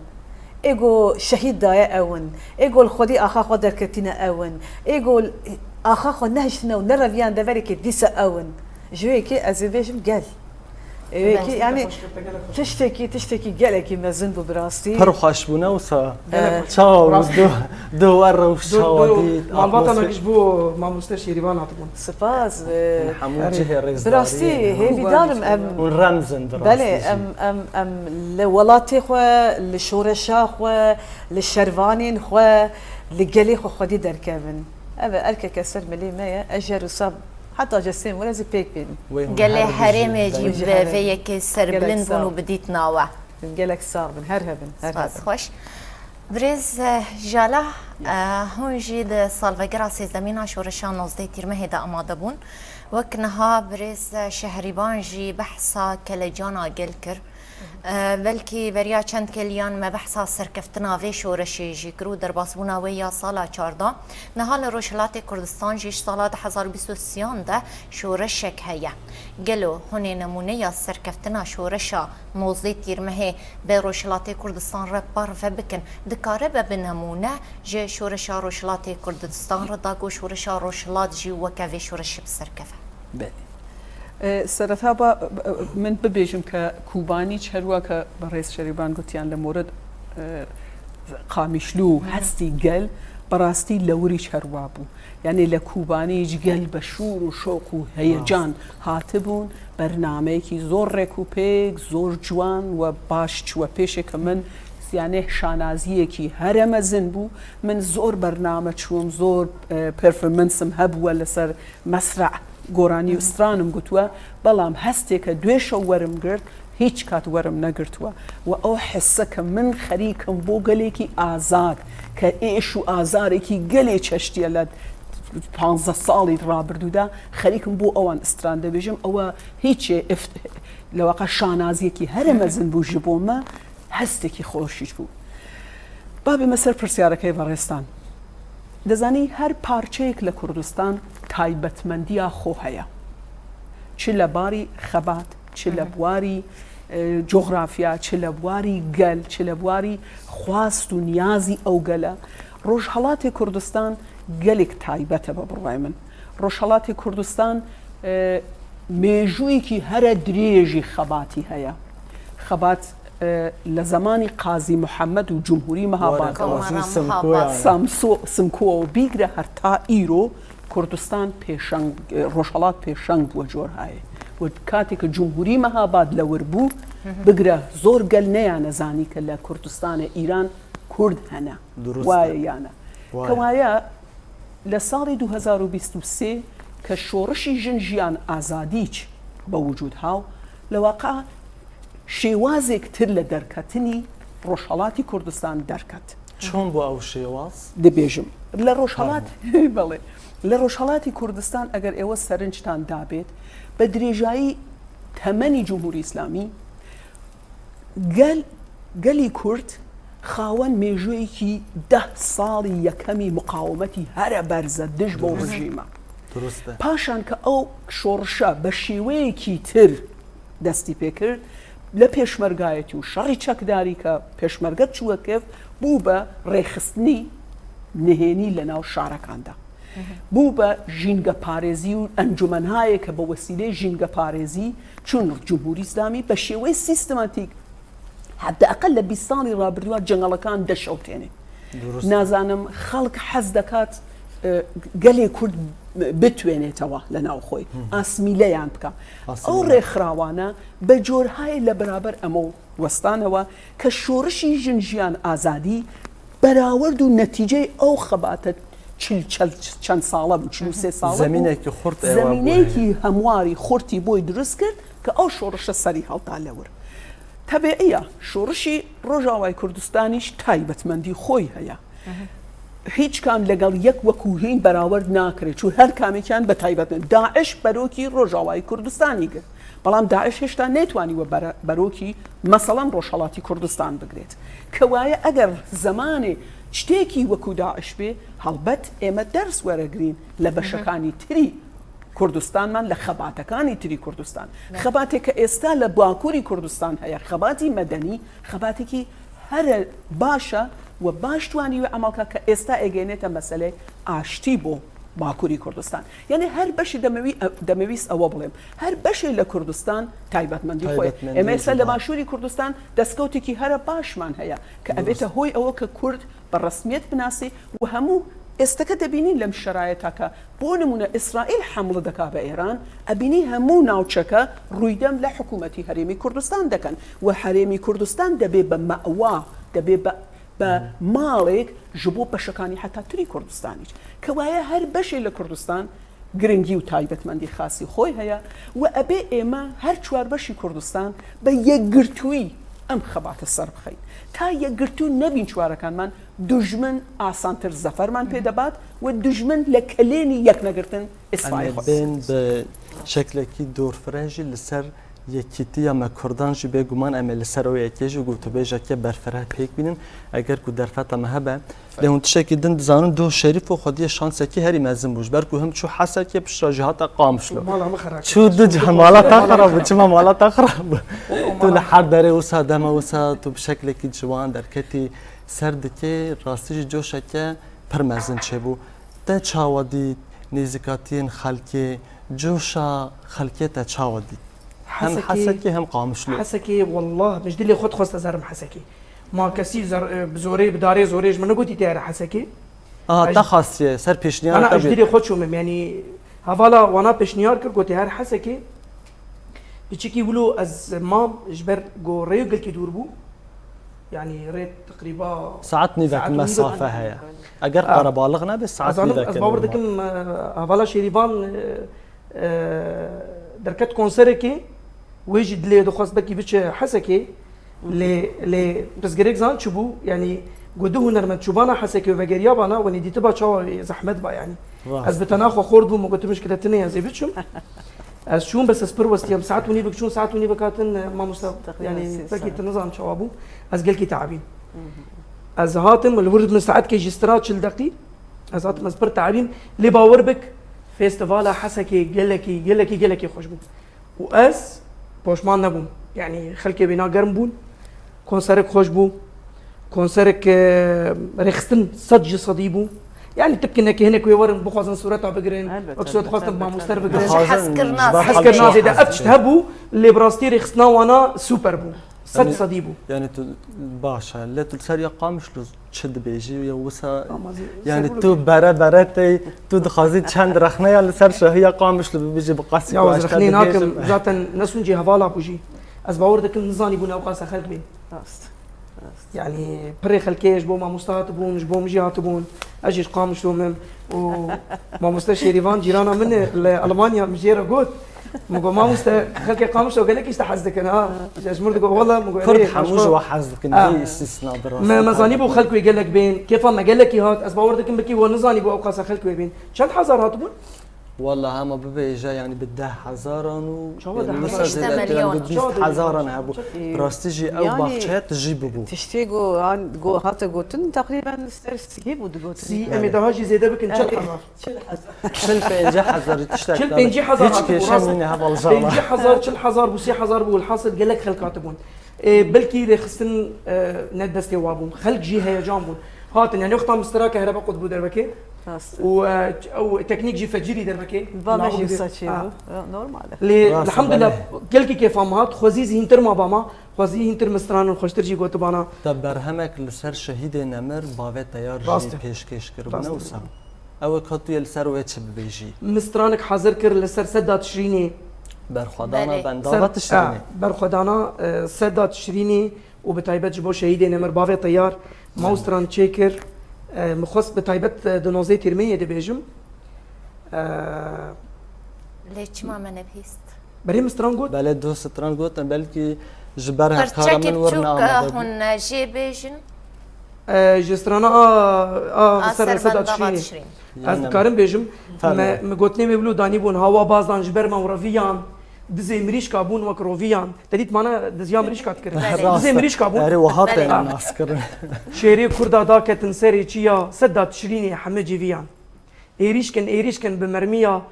Ê ku şehîd daye ew in. Ê ku li xwedî axa xwe derketîne ew in. Ê ku axa xwe nehiştine û nereviyan deverekê dîsa ew in. Ji wê yekê ez ê bêjim gel. Ê wê yekê, yani, tiştekî, tiştekî gelekî mezin bû bi rastî. Pir xweş bû, ne wisa? Gelek xweş. Çawa bû? Rastî. Duh, duh we rewş çawa dît? Malbata me giş bû mamoste Şêrîvan hatibûn. Spas. Hemû cihê rêzdariyê. Bi rastî hêvîdarim em. Hûn remz in bi rastî jî. Belê, em, em, em li welatê xwe, li şoreşa xwe, li şervanên xwe, li gelê xwe xwedî derkevin. Ev e, erkeke ser milê me ye, ez jer û sav heta cesê min ez ê pêk bînim. Gelê herêmê jî bi vê yekê serbilind bûn û bi dîtina we. Gelek sax bin, her hebin, her hebin. Spas xweş. Birêz e, Jala, e, hûn jî di salvegera sêzdemîna şoreşa nozdeh Tîrmehê de amade bûn. Wek niha birêz e, Şehrîban jî behsa kelecana gel kir. E, belkî beriya çend keliyan me behsa serkeftina vê şoreşê jî kir û derbasbûna wê ya sala çardeh. Niha li Rojhilatê Kurdistan jî ji sala du hezar û bîst û sêyan de şoreşek heye. Gelo hûn ê nemûneya serkeftina şoreşa nozdeh Tîrmehê bi Rojhilatê Kurdistan re parve bikin? Dikare be bi nemûne ji şoreşa Rojhilatê Kurdistan re da ku şoreşa Rojhilat jî weke vê şoreşê bi ser keve? Belê. E, sereta ba, e, min bibêjim ke Kûbanî her wa ke berêz Şerîban gotiyan li morid, e, Qamişlû hestî gel, berastî lewirî her wa bû. Yanî li Kûbanî ji gel be şûr û şoq û heyecan hatibûn, bernameyekî zor rêk û pêk, zor ciwan we baş çû we pêşê ke min, yanî şanaziyekî here mezin bû. Min zor bername çûm, zor, e, performansım hebûwe li ser mesra goranî û stranim gotûwe, belam hestê ke duê şew werim girt, hîç kat werim negirtûwe. We ew hisse ke min xerîk im bo gelekî azad, ke êş û azarekî gelê çeştiye li panzdeh salî rabirdû de, xerîk im bo ewan strande bêjim, ew e hîç ê ift-, li waqa şanaziyekî here mezin bû ji bo me, hestekî xweş jî bû. Ba bême ser pirsyarekê, berêzan. Dizanî her parçeyek li Kurdistan taybetmendiya xwe heye. Çi li barî xebat, çi li barî, e, cografya, çi li barî gel, çi li barî xwast û niyazî ew gel e. Rojhelatê Kurdistan gelek taybet e bi birayê min. Rojhelatê Kurdistan, e, mêjûyekî here dirêjî xebatî heye. Xebat, e, li zemanî Qazî Muhammed û Cumhurî Mehabad, Samso, Simko û bîgre her ta îro Kurdistan pêşeng, e, Rojhelat pêşeng bû we corhayê. We katê ke Cumhurî Mehabad lewir bû, bigre zor gel neyane zanî ke li Kurdistanê Îran Kurd hene. Waye ya ne. Kewaya Li salê du hezar û bîst û sê ke şorişî Jin Jiyan Azadî çi be wicûd haw, li waqa şêwazêk tir li derketinî Rojhelatî Kurdistan derket. Çond bû ew şêwaz? Dibêjim. Li Rojhelat, belê. Li Rojhelatî Kurdistan eger êwe serinçtan dabêt, bi dirêjayî temenî Cumhurî Îslamî, Gel, gelî Kurd xawen mêjoyekî deh salî yekemî muqawemetî here berz e dij bo rejîm e. Durust e. Paşan ke ew şorişe be şêweyekî tir destî pê kir, li pêşmergayetî û şerî çekdarî ke pêşmerge çûye kev, bû be rêxistinî nihênî li nav şarekan de. Bû be jîngeparêzî û encûmenhayê ke bi wesîleyê jîngeparêzî çûn Cumhurî Îslamî be şêweyê sîstematîk, hebdeqel li bîst salî rabirdû cengelkan deşewtêne. Durust. Nazanim xelk hez dekat, e, gelê Kurd bitwêne tewa li nav xwe, asmîleyan bika. Ew rêxirawana bi corhayê li biraber emo westanewa ke şorişî Jin Jiyan Azadî berawerd û netîceyê ew xebate çil, çel, çend sala bû, çil û sê sala bû. Zemînekî xurt ê we bû. Zemînekî hemwarî xurtî boy dirust kir ke ew şorişe serî helda lewir. Tebeî ya, şorişî Rojavayê Kurdistanî jî taybetmendî xwe heye. Hîç kam legel yek wekû hîn berawerd nakire, çû her kamêkiyan bi taybetmend. DAIŞ berokî Rojavayê Kurdistanî girt. Belam DAIŞ hêşta nêtwanî we bere-, berokî, meselan, Rojhelatî Kurdistan bigirêt. Kewaye eger zemanê çitêkî wekû DAIŞ bê, helbet ê me ders weregirîn li beşekanî tirî Kurdistanman, li xebatekanî tirî Kurdistan. Xebatê ke êsta li Bakurî Kurdistan heye, xebatî medenî, xebatekî here baş e we baş twanî wê emelka ke êsta ê gênête meselê aştî bo Bakurî Kurdistan. Yanî her beşê demewî-, demewîst ewa bilêm. Her beşê li Kurdistan taybetmendî xwe. Taybetmendî Ême êsa li Başûrî Kurdistan destkeftîkî here başman heye. Ke Durust. Evête hoy ew ke Kurd bi resmiyet binasî û hemû êsteke debînîn lem şerayeta ke, bo nimûne, Îsraîl hemle deka bi Îran, ebînî hemû navçeke rûydem li hikûmetî Herêmî Kurdistan dekin. Û Herêmî Kurdistan debê bi mewa, debê bi بە ماڵێک ji bo beşekanî heta tirî Kurdistanî. Kewaya her beşê li Kurdistan giringî û taybetmendî xasî xwe heye û ebê ême her çar beşî Kurdistan bi yekgirtûyî em xebate ser bixeyn. Ta yekgirtû nebîn çarekan me, dujmin asantir zeferman pê debat û dujmin li kelênî yeknegirtin îsfayê xwe. Em ê bên bi şeklekî dorfireh jî li ser yekîtiya me Kurdan jî bêguman em ê li ser ew yekê jî gotûbêjeke berfireh pêk bînin. Eger ku derfeta me hebe, lê hûn tiştekî din dizanin, doh Şerîfo xwediyê şansekî herî mezin bû. Ji ber ku him çû Hesekê, piştre jî hate Qamişlo. Mala min xera kir. Çû du cih-, mala te xera bû, çima mala te xera bû? Tu li her derê wisa dema wisa tu bi şeklekî ciwan derketî ser dikê, rastî jî coşeke pir mezin çêbû. Te çawa dît nêzîkatiyên xelkê, coşa xelkê te çawa dît? Hem Hesekê, Hesekê hem Qamişlo. Hesekê, wallah, min ji dilê xwe dixwest ez herim Hesekê. Ma kesî zer-, e, bi zorê, bi darê zorê ji min negotî tê here Hesekê. Aha, Ez te xastiye, ser pêşniyara Ana, te ez ji bî. dilê xwe çûmim, yanî hevala wana pêşniyar kir, gotê her Hesekê. Piçikî wilo ez mam ji ber ku rê gelkî dûr bû. Yanî rê teqrîba Saet nîvek saet û nîvek mesafe heye. Eger Ah. qerebalix nebe, saet Ez zanim, nîvek ez bawer dikim, e, hevala Şêrîvan, e, e, derket konserekê, wê jî dilê dixwest belkî biçe Hesekê, lê, lê pirsgirêk zan çi bû? Yanî ku du hunermend çûbana Hesekê û vegeriya bana, wenî dîtiba çawa wê zehmet ba yanî. Rast. Ez bi tena xwe xort bûm û gotim, muşkile tune ye, ez ê biçim. Ez çûm, bes ez pir westiyam. Saet û nîvek çûn, saet û nîvek hatin, e, mamoste, Teqrîben yanî sê belkî saet. tu nizan çawa bû. Ez gelkî teabîm. Ez hatim, li wir min saetkê jî stira çil deqî. Ez hatim, ez pir teabîm. Lê bawer bik, festivala Hesekê gelekî, gelekî, gelekî xweş bû. Û ez poşman nebûm. Yanî xelkê bêna germ bûn. Konserek xweş bû. Konserek, e, rêxistin sed ji sedî bû. Yanî tipkinekê hinek wê werin bixwazin sûreta bigirin. Elbet, Wek elbet, dixwazin elbet, mamoster elbet. bigirin. Dixwazin Hezkirina ji ber Hezkirina xelkê zêde. Ev tişt hebû, lê bi rastî rêxistina wana super bû. Sed Yanî, sedî bû. yanî tu baş e. Lê tu li ser ya Qamişlo çi dibêjî ya wisa? Ama zî-, Yanî ser tu bere bere tey, tu dixwazî çend rexneya li ser şahiya Qamişlo bibêjî bi qasî Ya ku ez ez te rexnê dibêjim. nakim, zaten ne sûncê hevala bû jî. Ez bawer dikim nizanî bûn ew qasa xelk bên. Rast. Rast. Yanî pirê xelkê ji bo mamoste hatibûn, ji bo min jî hatibûn. Ez jî ji Qamişlo me û mamoste Şêrîvan cîrana min e li Almanya, min jê re got. Min got, "Mamoste, xelkê Qamişlo gelekî ji te hez dikin, ha?" Ji min digot, "Wela," min got, Kurd "Erê, hemû ji xweş we hez dikin, Ha. bê îstîsna bi rastî Me, me zanîbû xelk wê gelek bên. Kêfa me gelekî hat. Ez bawer dikim belkî we nizanîbû ew qasa xelk wê bên. Çend hezar hatibûn? Wela hema bibêje, yanî bi deh hezaran û Çawa yanî deh wisa hezar? zêde Hişte tu, yanî milyon. bi bîst hezaran hebû. Çawa deh hezar? Bi rastî jî ew Yanî baxçeya tijî bûbû. Tiştê ku an-, ku hate gotin, teqrîben li ser sî bû digotin. Sî, em ê daha jî zêde bikin, çil hezar. Çil hezar. Çil pêncî hezar tiştek Çil pêncî hezar Hiç hatibû, kêşe rast. nîne hevalcana. Pêncî hezar, çil hezar bû, sî hezar bû, wilhasil gelek xelk hatibûn. E, belkî rêxistin, e, ne destê wa bûn. Xelk jî heyecan bûn. Hatin, yanî wexta mistirake herebe qut bû derbekê. Rast. Û, e, ew teknîk jî fecirî derbekê. Va me Lahu jî bide. wisa çê Ha. bû. E, normal e. Lê, Rast, elhamdulillah, belê. gelkî kêfa me hat. Xwezî zî hîntir ma ba ma. Xwezî hîntir mistranin xweştir jî gotibana. Te berhemek li ser şehîdê nemir bavê teyar jî Rast e. pêşkêş kiribû, Rast ne e. wisa? Ew ê ka tu yê li ser wê çi bibêjî? Min stranek hazir kir li ser seda Tişrînê. Berxwedana Belê. bendava Ser, Tişrînê. ha, berxwedana, e, seda Tişrînê û bi taybet ji bo şehîdê nemir bavê teyar. Belê. Maw stran çêkir. E, min xwest bi taybet, e, di nozdeh Tîrmeyê dibêjim. E, Lê çima me nebihîst? Berê min stran got? Belê, du stran gotin, belkî ji ber Pirçekî hevkara min wir biçûk, neamade bû. hûn jê bêjin? E, ji strana a, a, A ser ser Seda bendava Tişrînê. Tişrîn. Ez Yani, dikarim bêjim, Fermo. me, me gotinê me wilo danî bûn, hawa bazdan ji ber me û reviyan, dizê mirîşka bûn wek roviyan. Te dît mana diziya mirîşka dikirin. Belê. Rast Dizê e. mirîşka bûn. Erê, wiha Belê. têne nas kirin. Şêrê Kurda daketin serê çiya, Seda Tişrînê heme cîviyan. Êrîş kin, êrîş kin bi mermiya,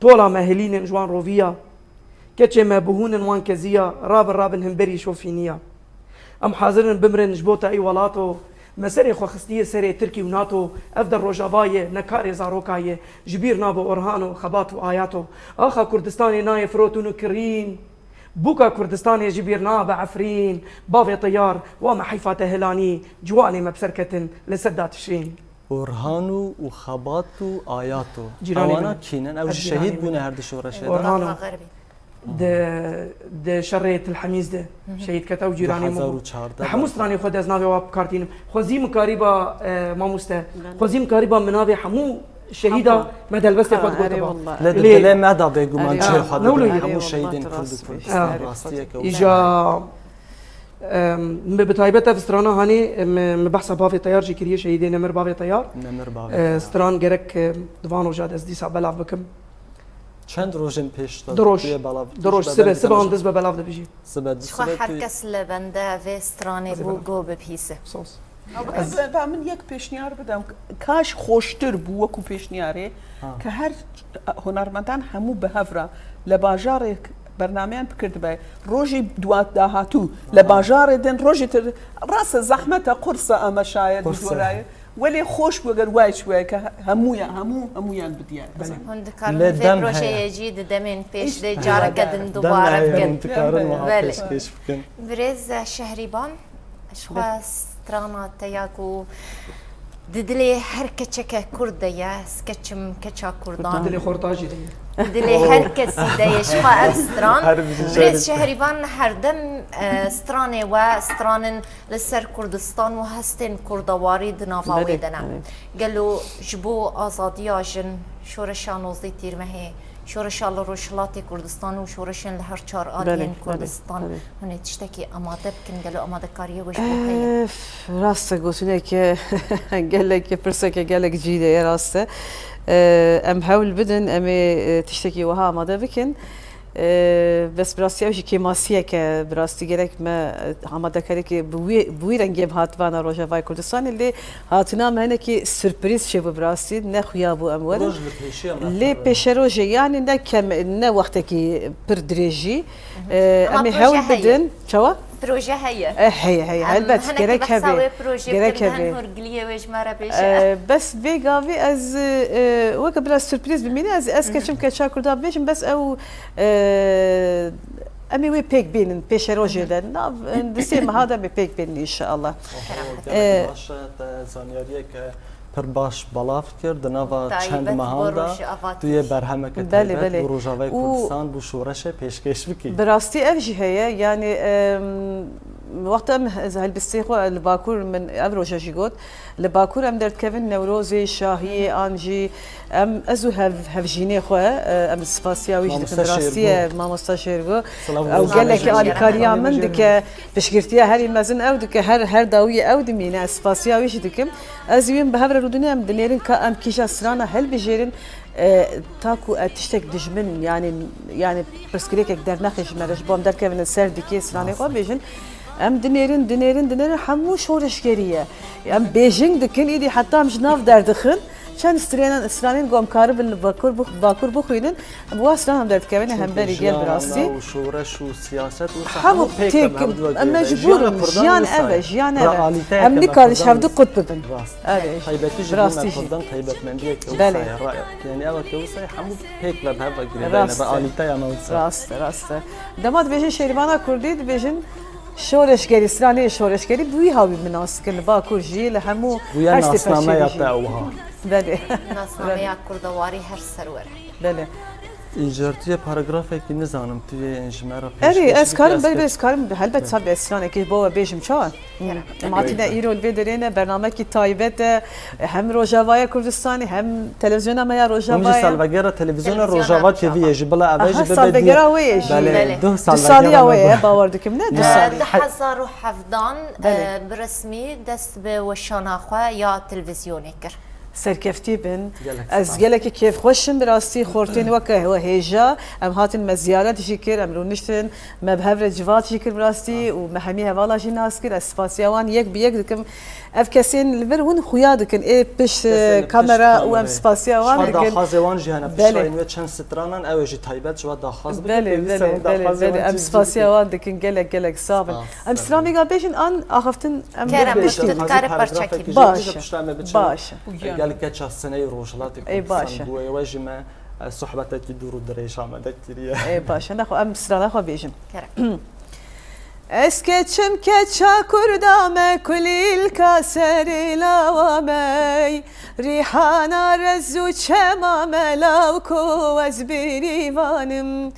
tola me hilînin ji wan roviya. Keçê me bihûnin wan keziya, rabin, rabin himberî şofîniya. Em hazir in bimrin ji bo tayî welato. Me serê xwe xistiye serê Tirkî û nato. Ev der Rojava ye, ne karê zaroka ye. Ji bîr nabe Orhan û Xebat û Ayato. Axa Kurdistanê nayê firotûn û kirîn. Bûka Kurdistanê ji bîr nabe Efrîn. Bavê teyar, wa me heyfa te hilanî. Ciwanê me bi ser ketin, li ser da Tişrîn. Orhan û, û Xebat û Ayato. Cîranê Ewana min. kî ne? Ew Ev jî cîranê şehîd min. bûne her du şoreşê de. Orhan û Xerbî. Di, di şerê Til Hemîz de şehîd kete û cîranê min bû. Di hemû stranê xwe de ez navê wa bi kar tînim. Xwezî min karîba, e, mamoste, xwezî min karîba min navê hemû şehîda me delbestê xwe dixwitiba. Lê di dilê me de bêguman cihê xwe didin hemû şehîdên Kurd û Kurdistan. Rastiyeke wisa. Îja, em, min bi taybet ev strana hanê, em, min behsa bavê Teyar jî kiriye, şehîdê Nemir bavê Teyar. Nemir bavê Teyar. E, stran gerek, e, di van roja de ez dîsa belav bikim. Çend rojên pêş de Di roj. tu yê belav Di roj, tu sibe, belav sibe dikî an diz be belav dibijî. Sibe, di Jixwe sibe her tu kes li bende vê stranê Ez ê bû belav. Go bibihîse. Saz. Ez Ba min yek pêşniyar bidem. Kaş xweştir bû wekû pêşniyarê Ha. ke her hunermendan hemû bi hev re li bajarê bernameyan bikirdibe. Rojî dua dahatû li bajarê din rojî tir rase zehmete qurse eme şayet Qurse. Gorayê. Welê xweş bû eger wayê çi weye ke hemûya, hemû, hemûyan bidiyar. Hûn dikarin Lê vê dem projeyê heye. jî di demên pêş de Hiç careke din Dem dubare heye, bikin. hûn dikarin wiha Belê. pêşkêş bikin. Birêz Şehrîban, ji xwe strana te ya ku di dilê her keçeke Kurd de ye, ez keçim keça Kurdan. Dilê xorta jî de ye. Di dilê her kesî de ye, ji xwe ev stran. Her bijî Birêz Şehrîban. Şehrîban her dem, e, stranê we, stranin li ser Kurdistan û hestên kurdewarî di nava Belê, wê de ne. belê. Gelo ji bo azadiya jin, şoreşa nozdeh Tîrmehê, şoreşa li Rojhilatê Kurdistan û şoreşên li her çar Belê, aliyên belê, Kurdistan belê. hûn ê tiştekî amade bikin, gelo amadekariyê we ji bo heye? Eh, rast e, gotineke gelek, pirseke gelek cî de ye, rast e. Eh, em hewl bidin, em ê, eh, tiştekî wiha amade bikin. Ee, bes bi rastî ew jî kêmasiyek e, bi rastî gerek me, e, amadekariyekê bi wî, bi wî rengê bi hativana Rojavayê Kurdistanê, lê hatina me hinekî surprîz çêbû bi rastî, ne xuya bû em werin. Roj li pêşiya me Lê pir pêşerojê, yanî ne kem, ne wextekî pir dirêjî. Ee, Ama em ê proje hewl heye. bidin. Çawa? Proje heye. E, heye, heye, Em helbet, hinek gerek behsa hebe. wê projê Gerek bikin, hebe. Hin hûrgiliyê wê ji me re bêje. E, bes vê gavê ez, e, weke biraz surprîz bimîne, ez, ez keçim keça Kurda bêjim, bes ew, e, em ê wê pêk bînin, pêşerojê de. Nav, di sê meha de em ê pêk bînin înşallah. Oho, E, gelek baş e, te zanyariyeke pir baş belav kir, di nava Taybet çend bo mehan de Rojava tu yê Tirk. berhemeke Belê, taybet belê. bo Rojavayê Û Kurdistan, bo şoreşê pêşkêş bikî. Bi rastî ev jî heye, yanî, em, wexta em helbistê xwe li Bakur, min ev roja jî got, li Bakur em derdikevin Newrozê, Şahiyê, an jî em, ez û hev-, hevjînê xwe, e, em spasiya wî jî dikin. Mamoste Bi rastî Şêrgo. ye, Mamosta Şêrgo. Silav Ew û gelekî rêzê alîkariya min dike, piştgirtiya herî mezin ew dike, her, her dawiyê ew dimîne, ez spasiya wî jî dikim. Ez û wî em bi hev re rûdine, em dinêrin ka em kîja strana hilbijêrin, e, ta ku e tiştek dijmin, yanî, yanî pirsgirêkek dernexê ji me re, ji bo em derkevin li ser dikê stranê xwe bêjin. Em dinêrin, dinêrin, dinêrin, hemû şoreşgerî ye. Em bêjing dikin, îdî heta em ji nav derdixin, çend stranên, stranên ku em karibin li Bakur bix-, Bakur bixwînin, em wa stranan derdikevin hemberî gel bi rastî. Û şoreş û siyaset wisa Hemû hemû pêk têk, em hev diwe em girêdayî. mecbûr Jiyana in, Kurdan jiyan wisa ev e, ye. jiyan ev e. Realîteyeke Em me nikarin ji Kurdan hevdu wisa. qut bibin. Rast. Ev e. Taybetî jî Bi bo me rastî jî. Kurdan taybetmendiyeke wisa Belê. ye. Ra-, yanî ew eke wisa ye hemû pêk ve bi hev ve girêdayî ne. Rast e. Realîteya me wisa. Rast e, rast e. Dema dibêjin şêrîvana Kurdî, dibêjin şoreşgerî, stranê şoreşgerî bi wî hawî min nas dikin li Bakur jî, li hemû Bûye her sê nasnameya perçeyê jî. te ew ha. Belê. Nasnameya kurdewarî her serwer. Belê. Îcar tu yê paragrafekî nizanim, tu yê ji me re Erê, pêşkêş ez bikî, karim, ez belê, pê- ez karim, helbet, tabii, ez stranekê bo we bêjim, çawa? Kerem. Em hatine îro li vê derê ne, bernamekî taybet e, hem Rojavaya Kurdistanê, hem televizyona me ya Hûn jî Rojavaya. salvegera televizyona Televizyona Rojava T V ye Rojava. jî, bila eve jî Aha, bibe salvegera diya-, wê ye jî. Belê, Belê. duh Du salvegera saliya me wê ye, bû. bawer dikim, ne? Du Ee, salî. Di hezar û hevdan, Belê. e, bi resmî dest bi weşana xwe ya televizyonê kir. Serkeftî bin. Gelek Ez spas. gelekî kêfxweş im, bi rastî xortên weke we hêja. Em hatin me ziyaret jî kir, em rûniştin, me bi hev re civat jî kir bi rastî Ha. û me hemî hevala jî nas kir. Ez spasiya wan yek bi yek dikim. Ev kesên li vir hûn xuya dikin. Ê pişt, Kesên e, li pişt kamera û em kamerayê. spasiya wan Ji xwe dikin. daxwazê wan jî hene. Belê. Piştayên wê çend stranan ew ê jî taybet ji we daxwaz bikin. Belê, Pêwîst e belê, hûn belê, daxwazê belê. wan Em cî spasiya cikin. wan dikin. Gelek, gelek sax bin. Spas, Em spas. stranê ga bêjin an axaftin em Kerem, bêjin. tu dikare Kerem, parçekî. Baş e, Baş e. Gelek keça sineyê rojhilatê Ê, baş Kurdistan e. bûye we jî me, e, sohbetekî dûr û dirêj amade kiriye. Ê, baş e. Nexwe em strana xwe bêjin. Kerem. Ez keçim keça kurda me kulîlka serê lawa me, rîhana rez û çema me law ku ez bêrîvanim.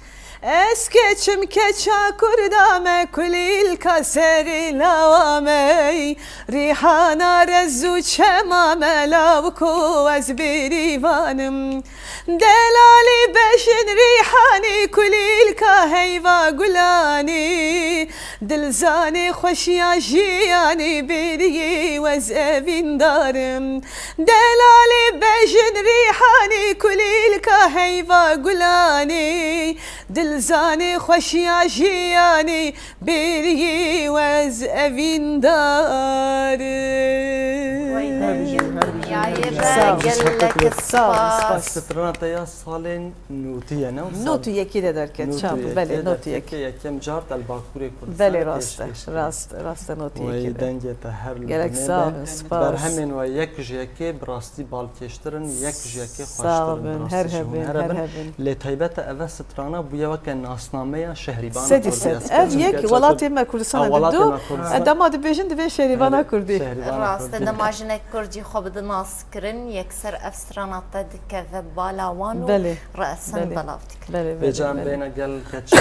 Ez keçim keça kurda me, kulîlka serê lawa me, rîhana rez û çema me, law ku ez bêrîvan im. Delalî bejin rîhanî, kulîlka heyva gulanî, dilzanê xweşiya jiyanî, bêrî wez evîndar im. Delalê bejin rîhanî, kulîlka heyva gulanî, dilzanê xweşiya jiyanî, bêrî wez evîndar im. Vay, Her bijî, her bijî, her bijî. Sağ ol. Gelek spas. Spas. Strana te ya salên notî ye, ne wisa? Notî yekî de derket, çap, belê, notî yekî. Yekem car te li Bakurê Kurdistanê pêşkêş kir. Belê, rast e, rast, rast e, notî yekî de. Wey, dengê te her li binê be. Gelek sağ bin, spas. Berhemên we yek ji yekê bi rastî balkêştir in, yek ji yekê xweştir in, bi rastî ji hûn. Sağ bin, her hebin, her hebin. Lê taybet e, ev strana bûye weke nasnameya Şehrîbana Kurdî. Sedî sed. Ev yek welatê me Kurdistana didu. Dema dibêjin, divê Şehrîbana Kurdî. Rast e, dema jinek Kurdî xwe bide nas kirin, yekser ev strana te dikeve bala wan û resen belav dikin. Belê, belê, belê. Vêca em bêne gel keçê.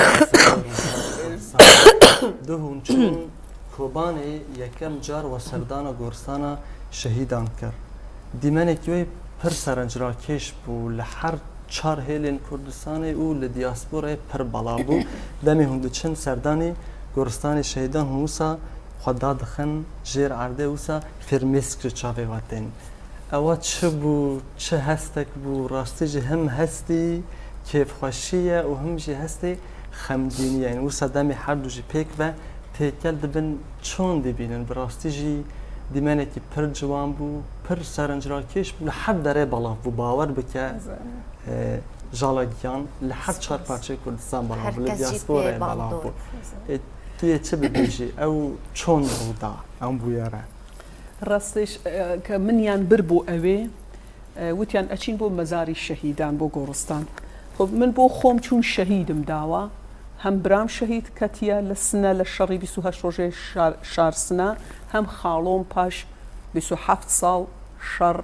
Du hûn çûn Kobanê, yekem car we serdana goristana şehîdan kir. Dîmenekî wê pir serencrakêş bû li her çar hêlên Kurdistanê û li diasporayê pir belav bû. Demê hûn diçin serdanî goristanê şehîdan, hûn wisa xwe dadixin jêr erdê, wisa fêrmêsk ji çavê we tên. Ewa çi bû, çi hestek bû, rastî jî him hestî kêfxweşî ye û him jî hestê xemgînî ye. Yanî wisa demê her du jî pêk ve têkel dibin, çond dibînin. Bi rastî jî dîmenekî pir ciwan bû, pir serencrakêş bû, li her derê belav bû. Bawer bike, e, Jala Giyan, li her çar parçeyê Kurdistan belav bû, li diasporayê belav bû. E, tu yê çi bibêjî? Ew çond rû da, ew bûyere? Rastî, e, ke min yan bir bû ewê, e, witiyan eçîn bo mezarî şehîdan, bo goristan. Xwe min bo xom çûn şehîdim dawa. Hem biram şehîd ketiye li Sine, li şerî bîst û heşt rojê şar, şar Sine, hem xalom paş bîst û heft sal şer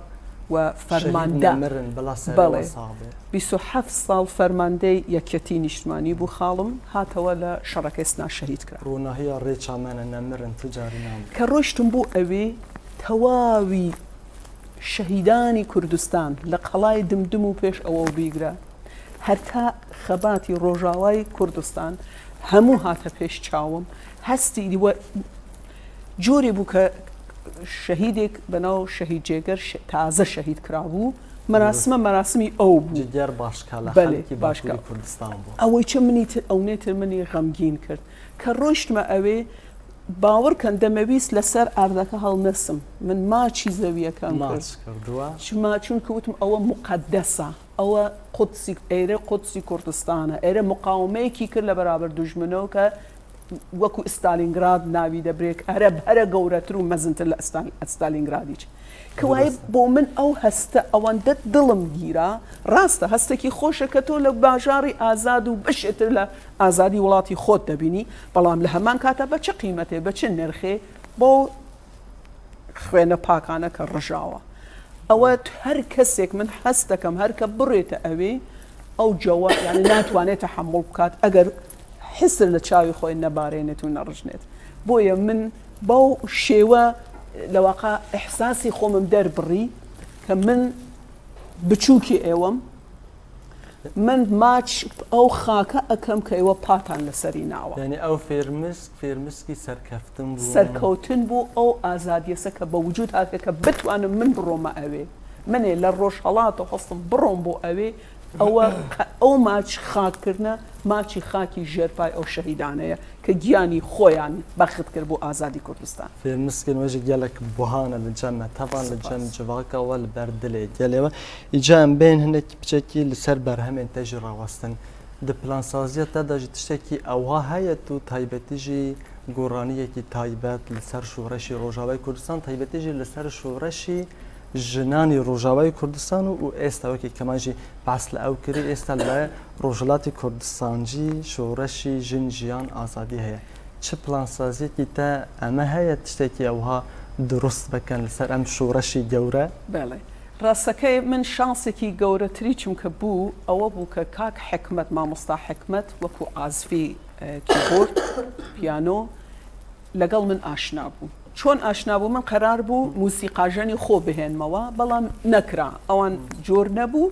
we fermande. Şehîd nemirin, bila serê we sax be. Belê. Bîst û heft sal fermandeyê Yeketî Nîştimanî bû xalim, hatewe li şerekê Sina şehîd kira. Ronahiya rêça me ne, nemirin, tu carî nabî. Ke roştim bû ewê, tewawî şehîdanî Kurdistan li qelayê Dimdim û pêş ewe bîgre, herka xebatî Rojavayê Kurdistan hemû hate pêş çawim. Hestî we corê bû ke şehîdêk bi nav Şehîd Cêger şe-, taze şehîd kirabû. Merasime merasimî ew bû. Cêger başkala, belê, xelkî başka. Bakurê Kurdistan bû. Ew çi minî ti-, ew nêtir minî xemgîn kir. Ke roştime ewê, Bawer kin, demewîst li ser erdeke hewlnesim. Min maçî zewiyeke em kir. Maç kirdiwa. Çima? Çunke wîtim, ew e muqedes e. Ew e Qudsî, êrê Qudsî Kurdistan e. Êrê muqawemeyekî kir li beraber dujmino ke wekû Stalingrad navî de birêk ereb here gowretir û mezintir li Stal-, Stalingradî çi. Ke wayê bo min ew heste ewende dilim gîra. Rast e, hestekî xweş e ke to li bajarî azad û bişêtir li azadî welatî xwe de bînî, belam li heman kata be çi qîmetê, be çi nirxê, bo xwêne pakane ke rijawa. Ew e, her kesêk, min hes dikim, her ke birête ewê, ew cewa, yanî natwane tehemul bikat, eger hisir li çavê xwe nebarênêt û nerijnêt. Boye min bew şêwe, lewaqa, ihsasî xwe min derbirî ke min biçûkî êwim. Min maç ew xake ekem ke êwe patan li serî nawa. Yanî ew fêrmisk, fêrmiskî serkeftin bû. Serkewtin bû, ew azadiyese ke be wicûd hate ke bitwanim min birome ewê. Min ê li Rojhelata xwestim birom bo ewê. Ew e, ew maç xak kirine, maçî xakî jêrpay ew şehîdane ye. Ke giyanî xwe yan bexit kir bo azadî Kurdistan. Fêrmiskên we jî gelek buha ne li cem me, tevan li cem civaka we, li ber dilê gelê we. Îca em bên hinek piçekî li ser berhemên te jî rawestin. Di plansaziya te de jî tiştekî ewha heye, tu taybetî jî goraniyekî taybet li ser şoreşî Rojavayê Kurdistan, taybetî jî li ser şoreşî jinanî Rojavayê Kurdistan û, û êsta wekî kema jî behs li ew kirî, êsta li Rojhilatê Kurdistan jî şoreşî jin, jiyan, azadî heye. Çi plansaziyekî te eme heye tiştekî ewha dirust bikin li ser em şoreşî gewre? Belê. ڕاستەکەی من شانسێکی گەورەتری چونکە بوو، ئەوە بوو کە کاک حکمەت، مامۆستا حکمەت، وەکو ئازفی، ئە، کیبۆرد، پیانۆ، لەگەڵ من ئاشنا بوو. چۆن ئاشنا بوو؟ من قەرار بوو موسیقاژەنی خۆ بهێنمەوە، بەڵام نەکرا. ئەوان جۆر نەبوو.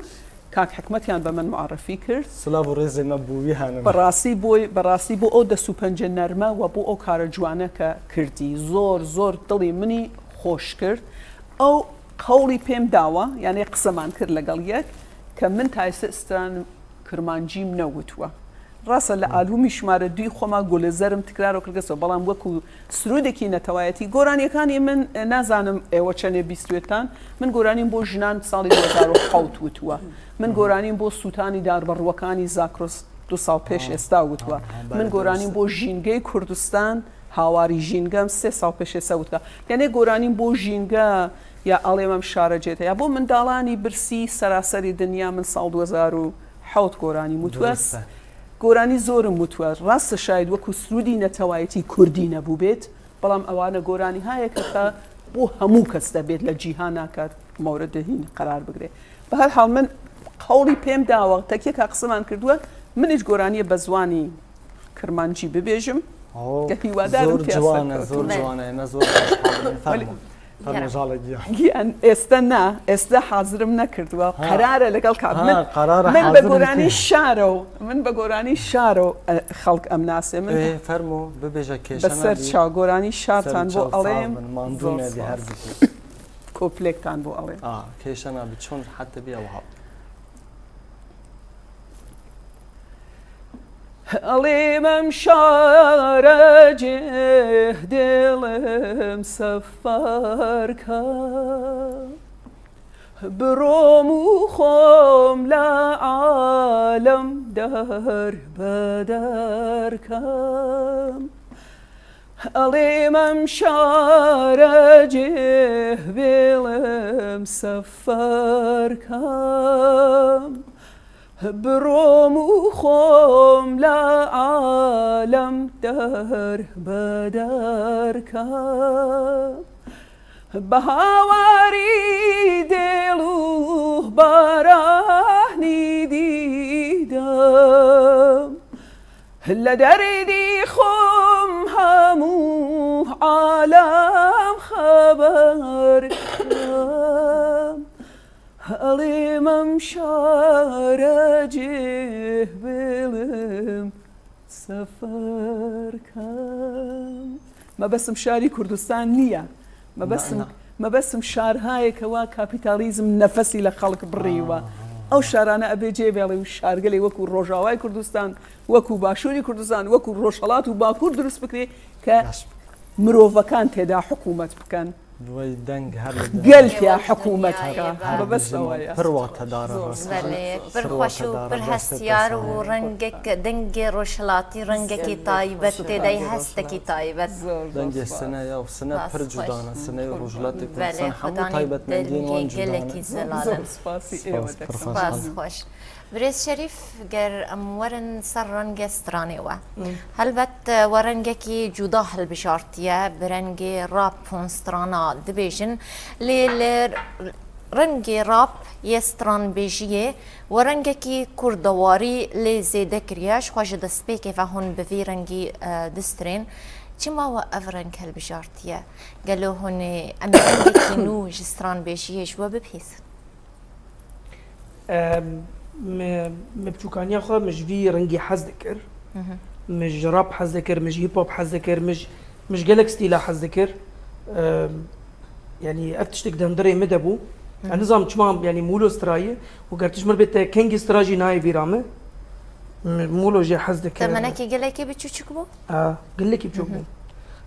کاک حکمەتیان بە من معرفی کرد. سلااو و ڕێزێ مە بووی هانم. بەڕاستی بۆی، بەڕاستی بۆ ئەو دەست و پەنجە نەرمە و بۆ ئەو کارە جوانە کە کردی، زۆر زۆر دڵی منی خۆش کرد. ئەو قەوڵی پێم داوە، یانێ قسەمان کرد لەگەڵ یەک، کە من تا ئێستا ئستران کرمانجیم نەوتووە. ڕاستە لە ئالبومی ژمارە دووی خۆما گولزەرم تکرارەوە کردەسەوە، بەڵام وەکو سرودێکی نەتەوایەتی، گۆرانیەکانی من، نازانم ئێوە چەندێ بیستوێتان، من گۆرانیم بۆ ژنان ساڵی دوو هەزار و حەوت وتووە، من گۆرانیم بۆ سووتانی دار بەڕووەکانی زاکرۆس دوو ساڵ پێش ئێستا وتووە، من گۆرانیم بۆ ژینگەی کوردستان، هاواری ژینگەم سێ ساڵ پێش ئێستا وتووە. یانێ گۆرانیم بۆ ژینگە، یا ئەڵێم ئەم شارە جێتە، یا بۆ منداڵانی برسی سەراسەری دنیا من ساڵ دوو هەزار و حەوت گۆرانیم وتووە. گۆرانی زۆرم وتووە، ڕاستە شاید وەکو سرودی نەتەوایەتی کوردی نەبوو بێت، بەڵام ئەوانە گۆرانی هایەکە کە بۆ هەموو کەس دەبێت لە جیهانا کە مەورەدە هین قەرار بگرێ. بە هەر حاڵ من قەوڵی پێم داوە، تەکیە کا قسەمان کردووە، منیش گۆرانیە بە زوانی کرمانجی ببێژم، کە هیوادارم زۆر جوانە، زۆر جوانە، ئێمە زۆر خۆشحاڵین. فەرموو. فەرموو ژاڵە گیان. گیان، ئێستا نا، ئێستا حازرم نەکردووە. قەرارە لەگەڵ کات. من، من بە گۆرانی شارە و، من بە گۆرانی شارە و، ئە، خەڵک ئەم ناسێ. من ئێ، فەرموو، ببێژە کێشە بەسەر نابی. چاو گۆرانی شارتان بۆ ئەڵێم. ماندوو نەبی هەر بکەی. کۆپلێکتان بۆ ئەڵێم. ئا، کێشە نابی، چۆن حەتە بی ئەو هەڵ. ئەڵێم ئەم شارە جێ دڵم سەفەر کە، بڕۆم و خۆم لە عالەم دەر بە دەر کەم. ئەڵێم ئەم شارە جێ دڵم سەفەر کەم، بڕۆم و خۆم لە عالەم دەر بە دەر کەم. بە هاواری دڵ و بارانی دیدەم، لە دەردی خۆم هەموو عالەم خەبەر کەم. ئەڵێم ئەم شارە جێ بڵم سەفەر کەم. مەبەستم شاری کوردستان نییە. مەبەستم، نا، نا. مەبەستم شارهایەکە وا کاپیتالیزم نەفەسی لە خەڵک بڕیوە. ئەو شارانە ئەبێ جێ بێڵێ و شارگەلێ وەکو ڕۆژاوای کوردستان، وەکو باشووری کوردستان، وەکو ڕۆژهەڵات و باکوور دروست بکرێ کە مرۆڤەکان تێدا حکوومەت بکەن. دوای دەنگ هەر لە دەنگ. گەل تیا حکوومەت بکە. هەر بەبەست بژن ئەوەیە. پڕ واتەدارە زۆر، ڕاستە. بەڵێ، پڕ پڕ خۆش و واتەدارە، پڕ دەستت هەستیار و خۆش. ڕەنگێک، دەنگێ ڕۆژهەڵاتی، ڕەنگێکی تایبەت تێدای، هەستێکی تایبەت. زۆر، زۆر دەنگێ سپاس. سنەیە و سنە پڕ جودانە، سنەی ڕۆژهەڵاتی بەڵێ، کوردستان هەموو خودانی تایبەتمەندیین وان دەنگێ جودانە. گەلێکی زەلالە. زۆر سپاسی ئێوە دەکەم. سپاس، پڕ خۆش. سپاس خۆش. برێز شەریف، گەر ئەم وەرن سەر ڕەنگە سترانێ وە. مم. هەلبەت، وە ڕەنگێکی جودا هەلبژارتیە، بە ڕەنگێ ڕاپ هۆن سترانا دبێژن، لێ لە ڕەنگێ ڕاپ یە سترانبێژیێ وە ڕەنگێکی کوردەواری لێ زێدە کریە، شخوا ژە دەستپێکێ ڤە هۆن بە ڤی ڕەنگی، ئە، دسترێن. چما وە ئەڤ ڕەنگ هەلبژارتیە؟ گەلۆ هۆنێ ئەم ڕەنگێکی نوو ژە سترانبێژیێ ژوە بپیسن؟ Em, min, min bi çûkaniya xwe min ji vî rengî hez dikir. Mhm. Min ji rap hez dikir, min ji hip hop hez dikir, min ji, min ji gelek stîla hez dikir. Em, yanî ev tiştek di hundirê min de bû. Mhm. Ez nizanim çima, yanî mûlo strayî û ger tu ji min bê te kengî stra jî nayê bîra min. Min mûlo jê hez dikir. Temenekî gelekî biçûçik bû? A, gelekî biçûk bû.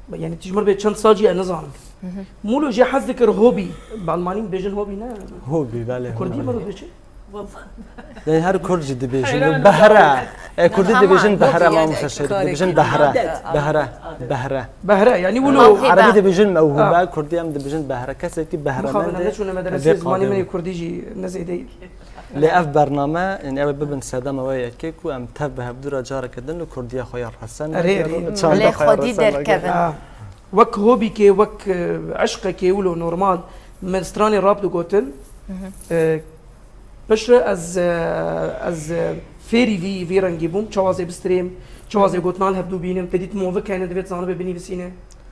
Mhm. Yanî tu ji min bê çend sal jî ez nizanim. Mhm. Mûlo jê hez dikir hobî. Bi almanî dibêjin hobî ne? Hobî, belê, Kurdî hobî. Miro dibêjin? Yanî her Kurd jî dibêjin. Heyran Behre. E, Kurdî dibêjin behre, mamoste Şerîf. Dibêjin behre. Behre. Behre. Behre, yanî wilo. Mewhibe. Erebî dibêjin mewhibe, Kurdî em dibêjin behre. Kesekî behremend e. Mixabin, em neçûne medresê zimanê min ê Kurdî jî nezêde ye. Lê ev bername, yanî ew ê bibin sedema wê yekê ku em tev bi hevdû re careke din li Kurdiya xwe ya resen nekin, çanda xwe ya resen nekin. Erê, erê. Lê xwedî derkevin. Ha. Wek hobîkê, wek, e, eşqekê wilo normal, min stranê rap digotin, E, Piştre ez, e, ez, e, fêrî vî, vî rengî bûm. Çawa zê bistirêm, çawa zê gotina li hevdû bînim. Te dît movik hene, divê tu zanibe binivîsîne.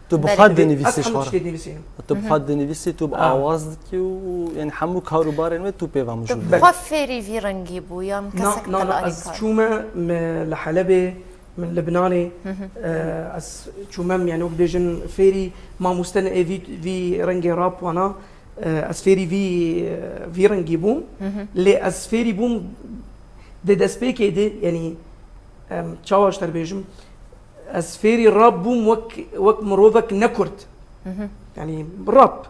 Tu bi Belê. xwe Ez dinivîsî hemû xwe re. tiştê dinivîsînim. Tu bi xwe dinivîsî, tu bi Ah. awaz dikî û, yani, hemû kar û barên wê tu pê ve Tu mijûl bi dikî. xwe fêrî vî rengî bû, yan Na, kesek na, te na, li ez alîkar? çûme, me li Helebê, min Libnanê, e, ez çûme, yani, wek bêjin fêrî mamoste ne ê vî, vî rengê rap wana, e, ez fêrî vî, vî rengî bûm. Lê ez fêrî bûm di destpêkê de, yani, em, çawa ji te bêjim, ez fêrî rap bûm wek, wek mirovek ne kurd. Yani, rap.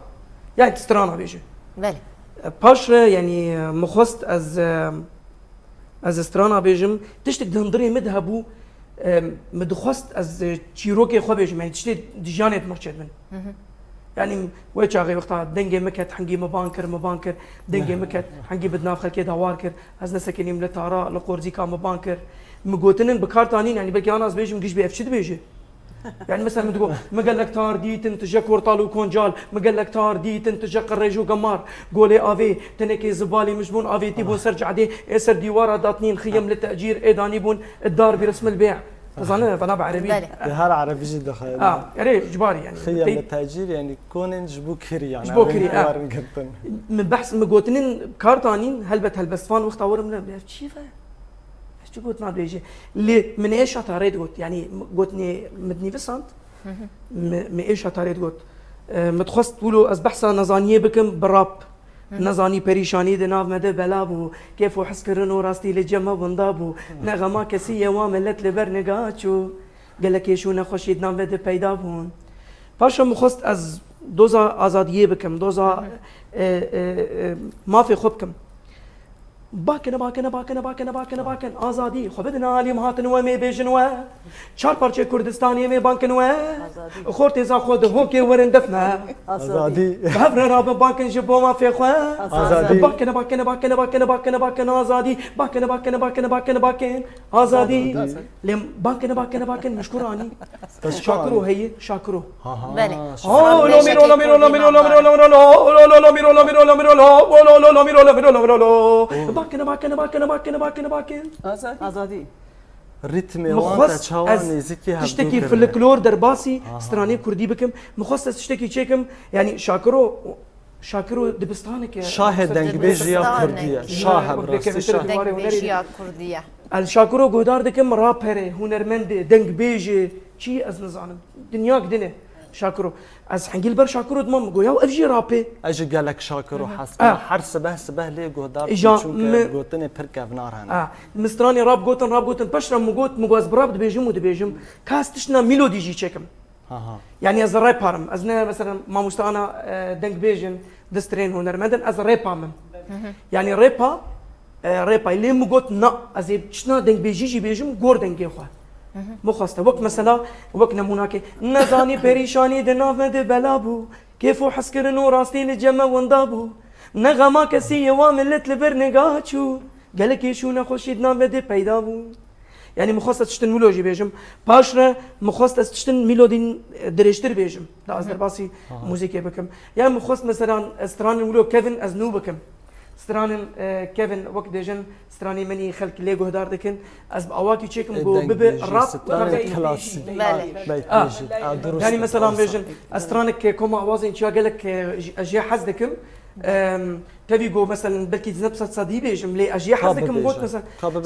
Yani, strana bêje. Belê. E, paşre, yani, e, min xwest ez, e, ez strana bêjim, tiştek di hundirê min de hebû, e, min dixwest ez, e, çîrokê xwe bêjim, yani, tiştê di jiyanê de mirçê dibin. Yani, wê çaxê wexta dengê min ket, hingî min ban kir, min ban kir, dengê min ket, hingî min di nav xelkê de war kir, ez nesekinîm li tara, li qorzîka min ban kir. Min gotinin bi kar tanîn, yani, belkî ana ez bêjim, giş bê ev çi dibêje? Yani, mesela, min digot, min gelek tar dîtin, tije kortal û koncal, min gelek tar dîtin, tije qirêj û gemar, golê avê, tenekê zibalî mij bûn, avêtî bûn ser cadê, ê ser dîwara datnîn, xiyem li tecîr, ê danî bûn, id dar bi resmil bê. Dizane, vana bi erebî. Belê. Di her erebî jî dixeyne. Ha, erê, ji barî, yani. Xiyem Tey- li tecîr, yani, konên ji bo kirî, yani, Ji bo kirî, ha. Warin girtin. Min behs, min gotinin kar tanîn, helbet helbestvan wexta werim li, ev çi ve? Ev çi gotina dibêje? Lê min êşa tarê digot, yani, gotinê min dinivîsand. Mi, mi êşa tarê digot. E, min dixwest wilo ez behsa nezaniyê bikim bi rap. Nezanî perîşanî di nav me de bela bû. Kêf û hizkirin û rastî li cem me winda bû. Ne xema kesî ye wa milet li ber niga çû. Gelek kêş û nexweşî di nav me de peyda bûn. Paşa min xwest ez doza azadiyê bikim, doza, e, e, e, mafê xwe bikim. Bakine, bakine, bakine, bakine, bakine, bakine. Azadî. Xwe bidin alî, em hatin we, em ê bêjin we. Çar parçeyê Kurdistanê em ê bankin we. Azadî. Xortê za xwe di hokê werin def me. Azadî. Bi hev re rabin bankin ji bo mafê xwe. Azadî. Bakine, bakine, bakine, bakine, bakine, bakine, azadî. Bakine, bakine, bakine, bakine, bakine, azadî. Azadî. Lê bakine, bakine, bakine, mişkuranî. Şakiro heye, Şakiro. Ha, ha. Belê. Ho, lo miro, lo miro, lo miro, lo miro, lo miro, lo, lo, lo, lo miro, lo miro, lo miro, lo, lo, lo, lo miro, lo miro, lo miro, lo. Bakine, bakine, bakine, bakine, bakine, bakine. Azadî. Azadî. Rîtmê wan te çawa nêzîkî hevdû kirine? Tiştekî folklor derbasî stranê kurdî bikim. Min xwest ez tiştekî çêkim, yani Şakiro, Şakiro dibistaneke. Şahê dengbêjiya kurdî ye. Şah e, bi rastî şah. Dengbêjiya kurdî ye. El Şakiro guhdar dikim, rapere, hunermende, dengbêje, çi ez nizanim. Dinya gidine Şakiro. Ez hingî li ber Şakiro dimam, goya ev jî rapê. Ez ji gelek Şakiro hez dikim. Her sibeh sibeh lê guhdar dikim, çunke gotinê pir kevnar hene. Min stranê rap gotin, rap gotin. Peş re min got, min got ez bi rap dibêjim û dibêjim. Ka ez tiştna melodî jî çêkim. Ha, ha. Yani ez reparim. Ez ne mesela mamoste ana, e, dengbêjin, distrên hunermendin, ez repa min. Yani repa, e, repa. Lê min got na, ez ê çina dengbêjî jî bêjim gor dengê xwe. Min xweste. Wek mesela, wek nemûnakê. Nezanî perîşanî di nav me de bela bû. Kêf û hezkirin û rastî li cem me winda bû. Ne xema kesî ye wa milet li vir niga çû. Gelek kêş û nexweşî di nav me de peyda bû. Yani min xwest ez tiştin wilo jî bêjim. Paş re min xwest ez tiştin mîlodîn, e, dirêjtir bêjim. Da ez derbasî muzîkê bikim. Yani min xwest mesela ez stranên wilo kevin ez nû bikim. Stranên, e, kevin wek dêjin stranê min î xelk lê guhdar dikin. Ez bi awakî çêkim ku bibe rap, rap klasîk. Belê. Yani mesela bêjin ez stranek koma awazên çiya gelek, e, j-, ez jê hez dikim. Em, Tevî ku, meselen, belkî ez ne bi sed sedî bêjim, lê ez jê hez dikim got, mesela,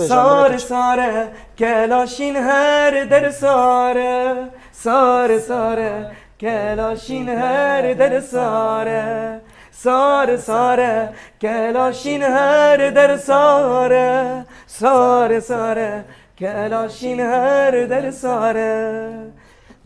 sare, sare, kela şîn her der sare, sare, sare, kela şîn her der sare, sare, sare, kela şîn her der sare, sare, sare, kela şîn her der sare.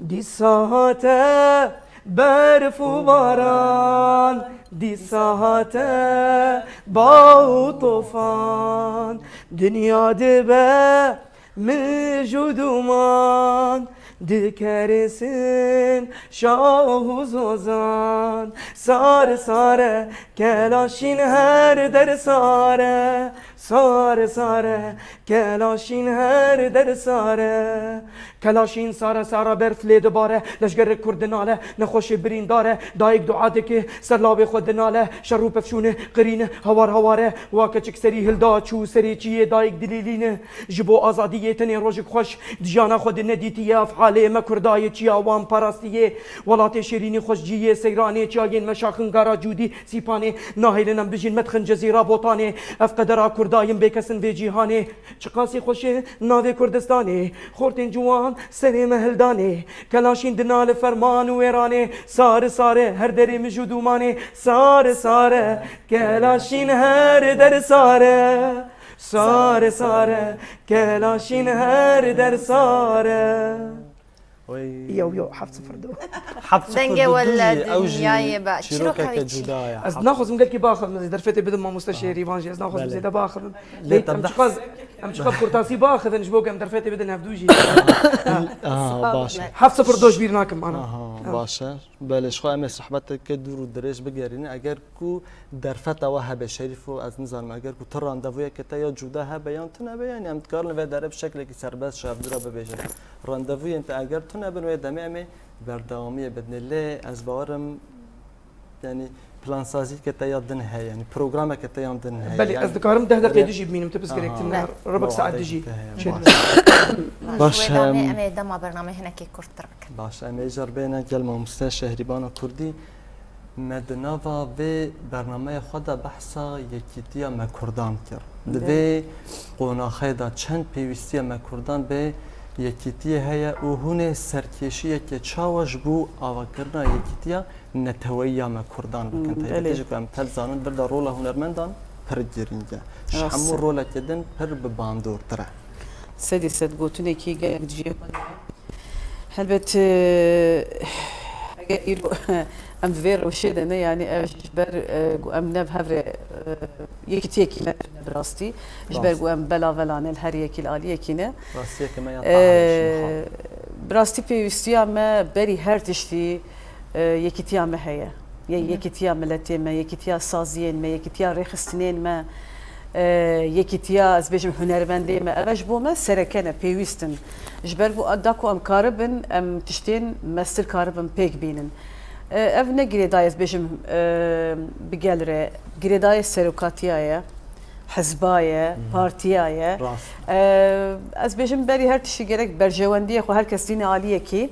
Dîsa hate berf û baran, dîsa hate baw û tofan. Dinya dibe mij û duman, Dikerêsin şah û zozan, sare sare, kelaşîn her der sare, sare sare, kelaşîn her der sare. Kelaşîn sare sare, berf lê dibare, leşgerê Kurd dinale, nexweşê birîndar e, dayik dua dike, ser lawê xwe dinale, şer û pevçûne, qirîne, hawar hawar e, wa keçik serî hilda, çû serê çiyê, dayik dilîlîne. Ji bo azadiyê tenê rojek xweş, di jiyana xwe de nedîtiye, ev halê me Kurda ye, çiya wan parastiyê. Welatê şêrînî xweşciyê, seyranê, çiyayên me şaxin, gara Cûdî, Sîpanê, nahêlin em bijîn, me dixin Cezîra Botanê. Ev qedera Kurda yin bêkesin vê cîhanê. Çiqasî xweş e navê Kurdistanê, xortên ciwan serê me hildanê. Kelaşîn dinale ferman û wêranê, sare sare, her derê mij û dûmanê, sare sare, kelaşîn her der sare. Sare sare, kelaşîn her der sare. Oy. Yew yew, heft sifir du. Heft sifir du. Dengê wele dinyayê be. Çîrokeke cuda ye. Ez naxwazim gelkî biaxivim, ez derfetê bidim mamoste Şêrîvan jî, ez naxwazim zêde biaxivim. Lê em çiqas, em çiqas kurtasî biaxivin ji bo ku em derfetê bidin hevdû jî. Aha, baş e. Heft sifir du ji bîr nakim ana. Aha, baş e. Belê, ji xwe em ê sohbeteke dûr û dirêj bigerînin. Eger ku derfeta we hebe, Şerîfo, ez nizanim, eger ku tu randevûyeke te ya cuda hebe yan tune be, yanî em dikarin li vê derê bi şeklekî serbest ji hevdû re bibêjin. Randevûyên te eger tune bin, wê demê em ê berdewamiyê bidinê. Lê ez bawer im, yanî plansazîyeke te ya din heye, yanî programeke te yan din heye. Belê, yanî ez dikarim deh deqê din jî bimînim, tu pirsgirêk tune, aha, rebek saet dijî. Baş e. Wê demê em ê dema bernameyê hinekê kurttir bikin. Baş e, em ê îcar bêne gel mamoste Şehrîbana Kurdî. Me di nava vê bernameyê xwe de behsa yekîtiya me Kurdan kir. Di vê qonaxê de çend pêwîstiya me Kurdan bi yekîtiyê heye û hûn ê serkêşiyeke çawa ji bo avakirina yekîtiya neteweyî ya me Kurdan bikin? Hmm, taybetî belê. Jî ku em tev zanin, vir de rola hunermendan pir girîng e. Ji hemû rolekê din pir bi bandortir e. Sedî sed gotinekî gelek cihê xwe dide. Helbet, e, eger îro em di vê rewşê de ne, yanî ev ji ber, e, ku em ne bi hev re, e, yekîtiyekî ne, ne bi rastî. Ji ber ku em belavelan e, li her yekî li aliyekî ne. Rastiyeke me ya, e, tahayê ji niha. Bi rastî pêwîstiya me berî her tiştî, e, yekîtiya me heye. Ye-, yekîtiya miletê me, yekîtiya saziyên me, yekîtiya rêxistinên me, e, yekîtiya, ez bêjim, hunermendê me. Ev e ji bo me sereke ne, pêwîst in. Ji ber ku da ku em karibin, em tiştên mestir karibin pêk bînin. E, ev ne girêdayî, ez bêjim, e, bi gel re, girêdayî serokatiya ye, hizba ye, partiya ye. Rast. E, ez bêjim, berî her tiştî gerek berjewendiyê xwe her kes dîne aliyekî.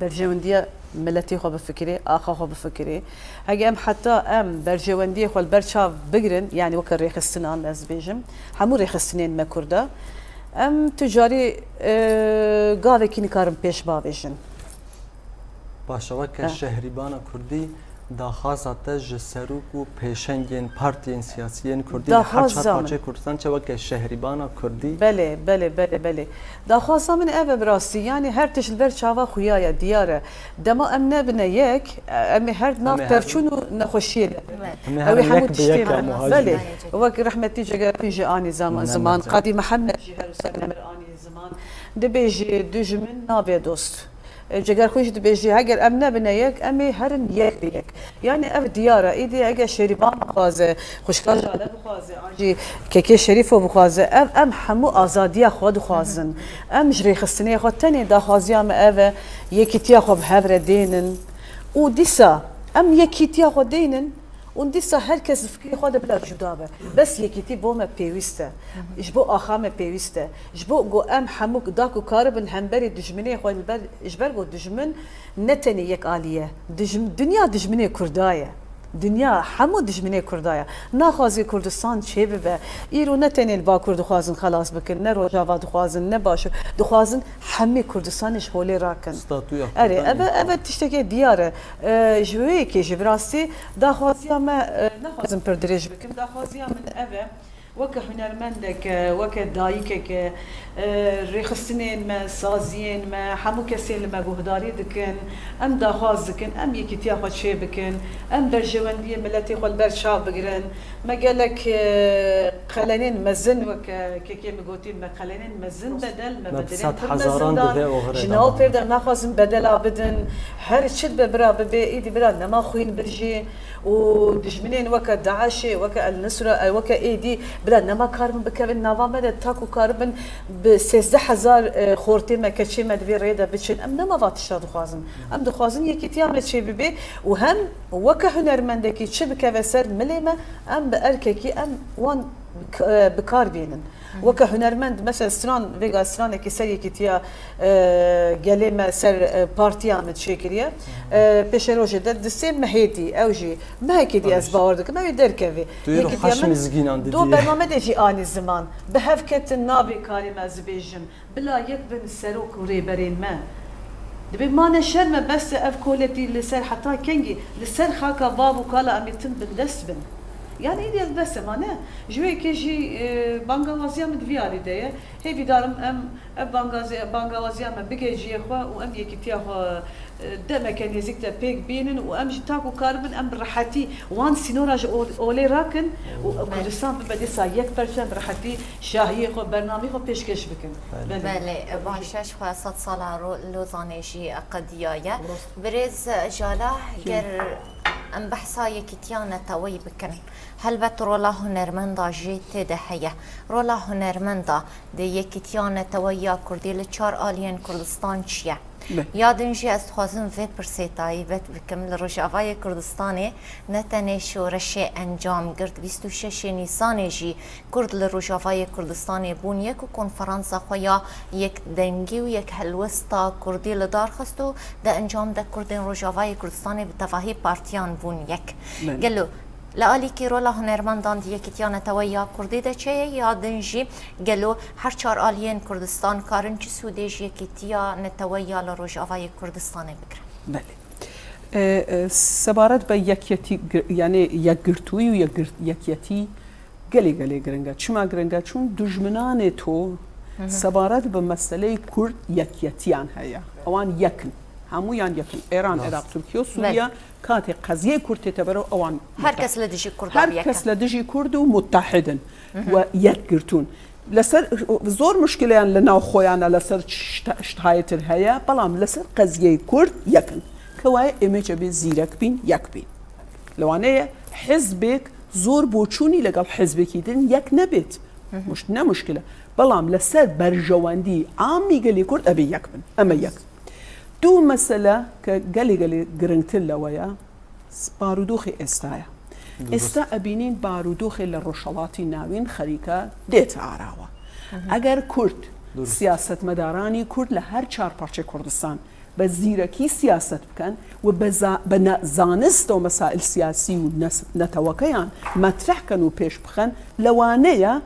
Berjewendiya miletê xwe bifikirê, axa xwe bifikirê. Hege em heta em berjewendiyê xwe li ber çav bigirin, yanî weke rêxistinan ez dibêjim, hemû rêxistinên me Kurda, em tu carî, e, gavekî nikarin pêş bavêjin. Baş e, weke Şehrîbana Kurdî, daxwaza te ji serok û pêşengên partiyên siyasî yên Kurdî li her çar parçeyê Kurdistan çi weke Şehrîbana Kurdî? Belê, belê, belê, belê. Daxwaza min ev e bi rastî, yanî her tişt li ber çava xuya ye, diyar e. Dema em nebine yek, em ê her di nav pevçûn û nexweşiyê de bin. Ew ê hemû tiştê me. Belê, wek rehmetî Cegerxwîn jî anî zam-, ziman, Qadî Mihemed jî her wisa li me anî ziman. Dibêjî, dijmin nabê dost. E, Cegerxwîn jî dibêjî, heger em nebine yek, em ê herin yek bi yek. Yanî ev diyar e. Îdî eger Şerîvan bixwaze, xwişka Jale bixwaze, an jî Kekê Şerîfo bixwaze, ev, em hemû azadiya xwe dixwazin. Em ji rêxistinê xwe, tenê daxwaziya me ev e, yekîtiya xwe bi hev re dênin. Û dîsa em yekîtiya xwe dênin, û dîsa her kes di fikrê xwe de bila cuda be. Bes yekîtî bo me pêwîst e. Ji bo axa me pêwîst e. Ji bo ku em hemû da ku karibin hemberî dijminê xwe li ber, ji ber ku dijmin ne tenê yek alî ye. Dijm-, dinya dijminê Kurda ye. Dinya hemû dijminê Kurda ye. Naxwaze Kurdistan çêbibe. Îro ne tenê li Bakur dixwazin xelas bikin, ne Rojava dixwazin, ne Başûr. Dixwazin hemî Kurdistanê ji holê rakin. Statûya Kurdan. Erê, ev e, ev e tiştekê diyar e. E, ji wê yekê jî bi rastî daxwaziya me, e, naxwazim pir dirêj bikim, daxwaziya min ev e. Weke hunermendeke, weke dayikeke, e, rêxistinên me, saziyên me, hemû kesên li me guhdarî dikin. Em daxwaz dikin, em yekîtiya xwe çê bikin, em berjewendiyê miletê xwe li ber çav bigirin. Me gelek, e, qelenên mezin, weke kekê min gotî, me qelenên mezin bedel, me bedelên pir mezin dan. Ji nav pêv de naxwazin bedela bidin. Her çi dibe bira bibe, êdî bira nema xwîn bir jî. û dijminên weke DAIŞê, weke El Nusra, e, weke êdî, bila nema karibin bikevin nava me de, taku karibin bi sêzdeh hezar, e, xortê me, keçê me di vê rê de biçin. Em nema va tişta dixwazin. Em dixwazin yekîtiya me çêbibe û hem weke hunermendekî çi bikeve ser milê me, em bi erkekî em wan k-, e, bi kar bînin. Weke hunermend, mesela stran, vêga stranekî ser yekîtiya, e, gelê me, ser, e, partiya me çêkiriye. E, pêşerojê de di sê mehê dî, ew jî mehekê dî ez bawer dikim, ew ê derkevê. Tu yê Yekîtiya xweş min mizgînan didî. Do bername de jî anî ziman. Bi hev ketin navê karê me ez bêjim. Bila yek bin serok û rêberên me. Dibê mane şerm e, bes e ev koletî li ser heta kengî, li ser xaka bav û kala em ê tim bindest bin. Yani êdî ev bes e, mane. Ji wê yekê jî, e, bangawaziya min di vî alî de ye. Hêvîdar im em ev bangaze-, bangawaziya me bigê cihê xwe û em yekîtiya xwe, e, demeke nêzîk de pêk bînin û em jî taku karibin em bi rehetî wan sînora ji ol-, olê rakin û Kurdistan bibe dîsa yek perçe, em bi rehetî şahiyê xwe, bernameyê xwe pêşkêş bikin. Belê. Belê, baş e, ji xwe sed sala ro-, Lozanê jî qediyaye. Birêz Jala, ger em behsa yekîtiya neteweyî bikin, helbet rola hunermenda jî tê de heye. Rola hunermenda di yekîtiya neteweyî ya Kurdî li çar aliyên Kurdistan çi ye? Be. Ya din jî ez dixwazim vê pirsê taybet bikim. Li Rojavayê Kurdistanê ne tenê şoreşê encam girt, bîst û şeşê Nîsanê jî Kurd li Rojavayê Kurdistanê bûn yek û konferansa xwe ya yekdengî û yekhelwesta Kurdî li dar xist û di encam de Kurdên Rojavayê Kurdistanê bi tevahî partiyan bûn yek. Belê. Gelo li alîkî rola hunermendan di yekîtiya neteweyî ya Kurdî de çi ye, ya din jî gelo her çar aliyên Kurdistan karin çi sûdê ji yekîtiya neteweyî ya li Rojavayê Kurdistanê bigirin? Belê. E, e, sebaret be yekyetî gir-, yani yekgirtûyî û yekgir-, yekyetî gelê gelê giring e. Çima giring e? Çûn dijminanê to sebaret bi meseleyê Kurd yekyetiyan heye. Ewan yek in. Hemûyan yek in. Êran, Iraq, Tirkiye û Sûriye katê qeziyê Kurd tête bero ewan Her kes li dijî Kurda bi yek e. Her kes li dijî Kurd û muttehid in. We yek girtûn. Li ser zor muşkileyan li nav xweyan e, li ser şt-, ştahêtir heye, belam li ser qeziyeyê Kurd yek in. Kewayê êmê çebê zîrek bîn, yek bîn. Li wane ye hizbêk zor boçûnî legal hizbekî din yek nebêt. Muş-, ne muşkil e. Belam li ser berjewendî amî gelê Kurd ebê yek bin. Em e yek. Du mesele ke gelê gelê giringtir lewe ye, s-, barûdoxê êsta ye. Êsta ebînîn barûdoxê li Rojhelatî Navîn xerîke dête arawa. Eger Kurd, siyasetmedaranî Kurd li her çar parçê Kurdistan bi zîrekî siyaset bikin û bi za-, bi ne-, zanist û mesail siyasî û nes-, netewekeyan metreh kin û pêş bixin, lewane ye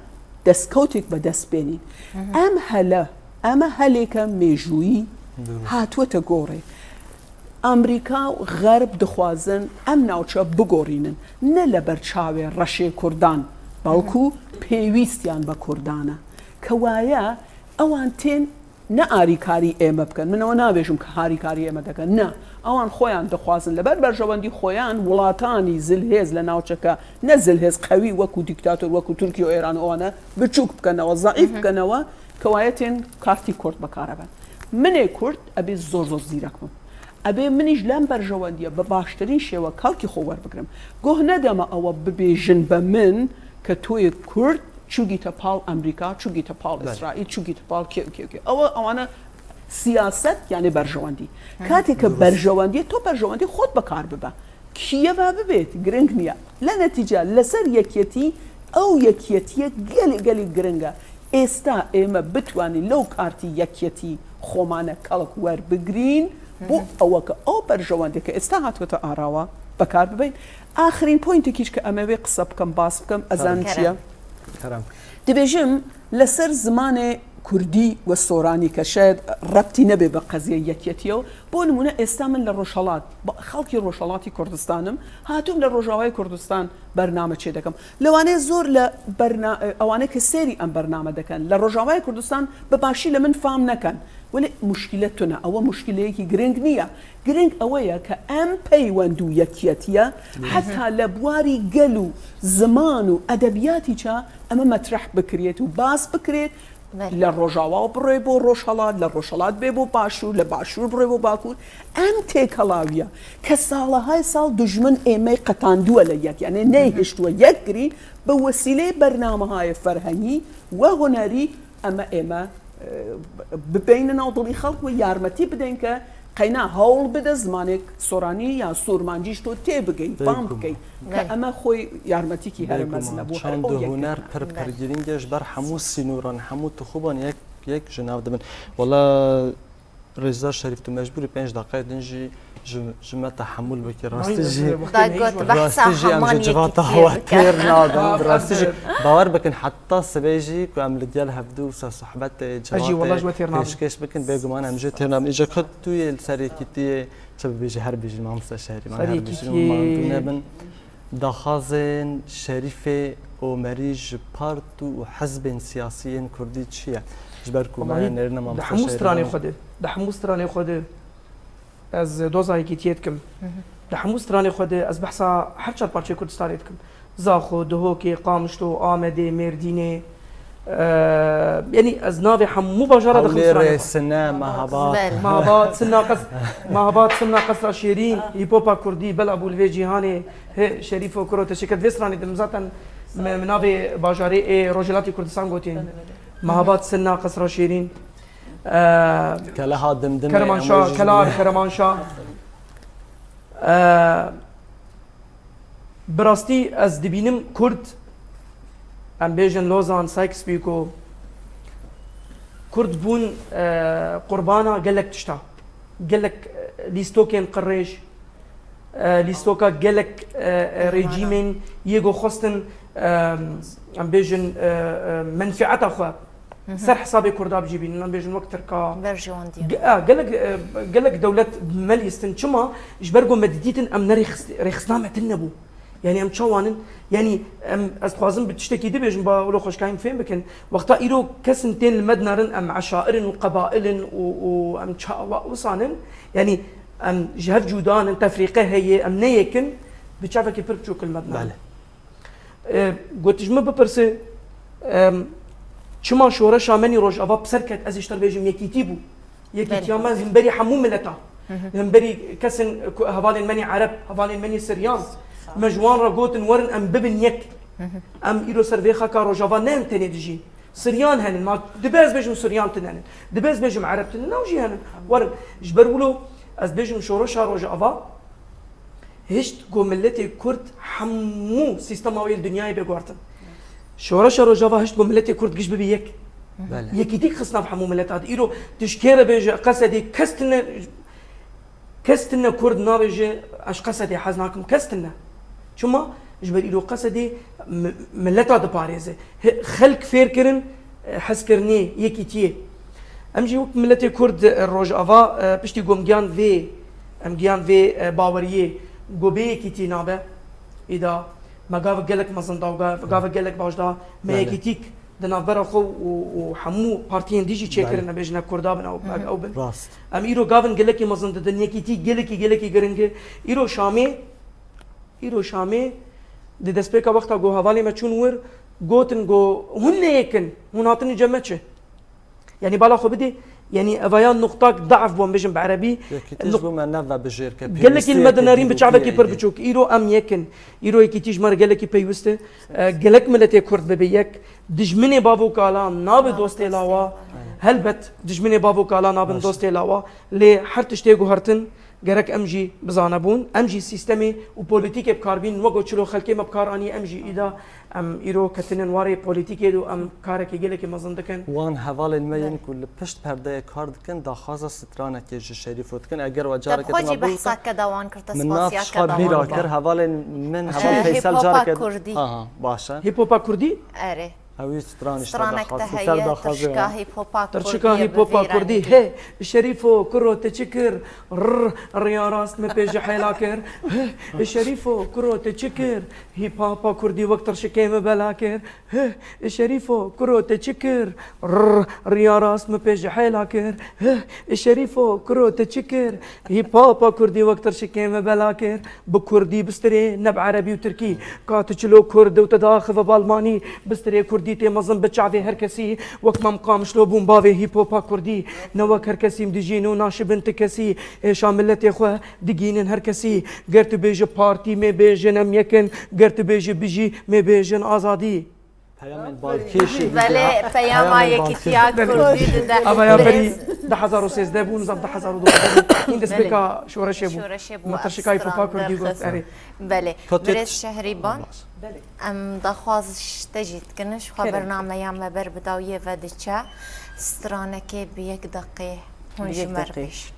destkewtêk bi dest bênîn. Em hele, em e helêke mêjûyî hatwete gorê. Amerîka û Xerb dixwazin em navçe bigorînin, ne li ber çavê reşê Kurdan, belkû pêwîstiyan bi Kurdan e. Kewaye ewan tên ne arîkarî ême bikin. Min ew nabêjim ke harîkarî ême dikin. Ne. Ewan xweyan dixwazin li ber berjewendî xweyan welatanî zilhêz li navçeke, ne zilhêz qewî wekû dîktator, wekû Tirkiye û Êran û wane biçûk bikenewe, zeîf bikenewe, kewayetên kartî Kurd bikare bin. Min ê Kurd ebê zor zor zîrek bim. Ebê min îş lem berjewendî ye bi baştirîn şêwe kalkî xwe werbigrim. Goh nedeme ewe bibêjin be min ke tu yê Kurd çûgîte pal Amerîka, çûgîte pal Îsraîl, çûgîte pal kê û kê û kê. Ewe, ewane siyaset, yani berjewendî. Katê ke berjewendî ye, to berjewendî xwe bikar bibe. Kî ye ve bibêt, giring niye. Li netîce, li ser yekyetî, ew yekyetiyê gelê, gelê giring e. Êsta ême bitwanî lew kartî yekyetî xomane kalk werbigirîn, bo ewe ke ew berjewendê ke êsta hatwete arawa, bekar bibin. Axirîn pointekî ke em ê wê qise bikim, bas bikim, ez zanim çi ye? Kerem. Dibêjim, li ser zimanê Kurdî we soranî ke şayet rebtî nebe bi qeziya yekîtiyê. Bo nimûne, êsta min li Rojhelat, xelkî Rojhelatî Kurdistanim, hatûm li Rojavayê Kurdistan bername çêdikim. Li Wanê zor li berna-, ewanê ke sêrî em bername dikin, li Rojavayê Kurdistan bi başî li min fam nekin. Welê muşkîle tune, ew muşkîleyekî giring niye. Giring ew ye ke em peywend û yekîtiye heta li bwarî gel û ziman û edebiyatî ça eme metreh bikirêt û bas bikirêt. Li Rojava birê bo Rojhelat, li Rojhelat bê bo Başûr, li Başûr birê bo Bakur. Em têkelawiya ke salahayê sal dujmin êmey qetandiwe li yek, yani neyhiştiwe yek girî, bi wesîleyê bernamehayê ferhengî we hunerî eme ême, e, bibeynin nav dilî xelk we yarmetî bidin ke qeyna hewl bide zimanê soranî ya sûrmancî ji to tê bigey, fam bikey. Ke eme xwe yarmetîkî here mezin e bo her çand û huner pir pir girîng e ji ber hemû sînoran, hemû tixûban yek, yek ji nav dibin. Wela Rêzdar Şerîf, tu mecbûrî pênc deqeyê din jî ji, ji me tehemûl bikî. Rastî jî, rastî jî em ji civata hewa têr nabin. Rastî jî, bawer bikin, heta sibê jî ku em li gel hevdû wisa sohbetê, civatê pêşkêş bikin, bêguman em jê têr nabin. Îca ku tu yê li ser yekîtiyê çi bibêjî, her bêjî mamoste Şerîf, her bêjî, hûn mandû nebin. Daxwazên Şerîfê Omerî ji part û hizbên siyasî yên kurdî çi ye? Ji ber ku me nêrîna mamoste Şerîf. Di hemû stranê xwe de, di hemû stranê xwe de ez doza yekîtiyê dikim. Di hemû stranê xwe de ez behsa her çar parçeyê Kurdistanê dikim. Zaxo, Duhokê, Qamişlo, Amedê, Mêrdînê, e, yanî ez navê hemû bajara dixim stranê xwe. Hewlêrê, Sine, Mehabad. Mehabad, Sinna, Qes-, Mehabad, Sinna, Qesra Şêrîn, Hîpopa Kurdî, Bela Bû li vê cîhanê, hê Şerîfo, Kuro, teşekkür. Vê stranê dim zaten me, me navê bajarê ê Rojhilatê Kurdistan gotin. Mehabad, Sinna, Qesra Şêrîn, e, Keleha Dimdimê, Kermanşah, Kelar, Kermanşah. E, Bi rastî ez dibînim Kurd, em bêjin Lozan, Sykes-Picot, Kurd bûn, e, qurbana gelek tişta. Gelek, e, lîstokên qirêj, e, lîstoka gelek, e, e, rejîmên yê ku xwestin, e, em bêjin, e, e, menfieta xwe ser hesabê Kurda bi cî bînin, em bêjin wek Tirka. Ber ji wan dîn. Ge-, a, gelek, e, gelek dewlet me lîstin. Çima? Ji ber ku me didîtin em ne rêxist-, rêxistina me tune bû. Yanî em çawa nin? Yanî em, ez dixwazim bi tiştekî dibêjim, ba wilo xweşkayî min fêm bikin. Wexta îro kesin tên li me dinarin, em eşair in û qebail in û, û em çawa wisa nin? Yanî em ji hev cuda nin, tefrîqe heye, em ne yek in, bi çavekî pir biçûk li me dinarin. Belê. E, got, ji min bipirse, em, çima şoreşa me nî Rojava bi ser ket, ez ê ji te re bêjim, yekîtî bû. Yekîtiya me himberî hemû mileta. Himberî kesin ku hevalên me nî Ereb, hevalên me nî Siryan. Me ji wan re gotin, werin em bibin yek. Em îro ser vê xaka Rojava ne em tenê dijîn. Siryan henin, ma dibe ez bêjim Siryan tune nin. Dibe ez bêjim Ereb tune, ne jî henin. Werin, ji ber wilo ez bêjim şoreşa Rojava, hişt ku miletê Kurd hemû sîstema wê li dinyayê bê guhertin. Şoreşa Rojava hişt ku miletê Kurd giş bibî yek. Belê. Yekîtî xist nav hemû mileta de. Îro tu ji kê re bêje, Qesedê kes tune, kes tune Kurd nabêje, ez ji Qesedê hez nakim, kes tune. Çima? Ji ber îro Qesedê mi-, mileta diparêze. He-, xelk fêr kirin, e, hezkirinê, yekîtiyê. Em jî wek miletê Kurd, e, Rojava, e, piştî ku em giyan vê, em giyan vê, e, baweriyê, ku bê yekîtî nabe, îda me gavek gelek mezin da û ga-, gavek gelek baş da, me Belê. yekîtîk di navbera xwe û, û hemû partiyên dî jî çêkirin, Belê. em bêjin ne Kurda bin ew, Hı hı. ew bin. Rast. Em îro gavin gelekî mezin didin, yekîtî gelekî, gelekî giring e. Îro Şamê, îro Şamê di destpêka wexta ku hevalê me çûn wir, gotin ku hûn ne yek in, hûn hatin cem me çi? Yanî bala xwe bidê, yanî evaya nuqtak daif bû, em bêjin bi erebî. Yekîtî ji Nuq- bo me ne ve bijêr ke Gelekî pêwîstiyeke me dinêrîn dîrokî bi çavekî pir heye. biçûk. Îro em yek in. Îro yekîtî ji me re gelekî pêwist e. E, gelek miletê Kurd bibe yek. Dijminê bav û kala nabe dostê lawa. Aynen. Helbet dijminê bav û kala nabin Baş. dostê lawa. Lê her tiştê guhertin gerek em jî bizane bûn. Em jî sîstemê û polîtîkê bi kar bînin. Wek ku çilo xelkê me bi kar anî, em jî îda em îro ketinin warê polîtîkê de û em karekê gelekî mezin dikin. Wan hevalên me yên Belê. ku li pişt perdeyê kar dikin, daxwaza stranekê ji Şerîfo dikin. Eger we Te bi carekê xwe din jî me bû behsa ke da wan kir, te min nav spasiya ji ke xwe da bîra wan kir. kir. Hevalên min, Ee, heval Feysel hip-hopa carekê kurdî. Aha, baş e. Hip-hopa kurdî? Erê. Ew ê stranek te heye, tirşika hîp-hopa kurdî. Tirşika hîp-hopa kurdî. He, Şerîfo, kuro te çi kir? Rr, riya rast min pê ji hêla kir. He, Şerîfo, kuro te çi kir? Hîp-hopa kurdî wek tirşikê min bela kir. Heh, Şerîfo, kuro te çi kir? Rr, riya rast min pê ji hêla kir. Heh, Şerîfo, kuro te çi kir? Hîp-hopa kurdî wek tirşikê min bela kir. Bi kurdî bistirê, ne bi erebî û tirkî. Ka tu çilo kurd û te daxive balmanî, bistirê kurdî tê mezin bi çavê her kesî. Wek Mem Qamişlo bûm bavê hîp-hopa kurdî. Ne wek her kesî em dijîn û naşibin ti kesî. Êşa miletê xwe digînin her kesî. Ger tu bêjî partî, mê bêjin em yek in. Ger tu bêjî bijî, mê bêjin azadî. Peyamên balkêşî dide. Belê, peyama yekîtiya kurdî dide. Ava ya berî du hezar û sêzdeh bû, nizav du hezar û duwazdeh bû. Hîn destpêka şoreşê bû. Şoreşê bû. Me tirşikayî popa kurdî got, erê. Belê. Birêz Şehrîban, em daxwaz ji te jî dikin, ji xwe bernameya me ber bi dawiyê ve diçe. Stranekê bi yek deqê hûn ji me re bêjin.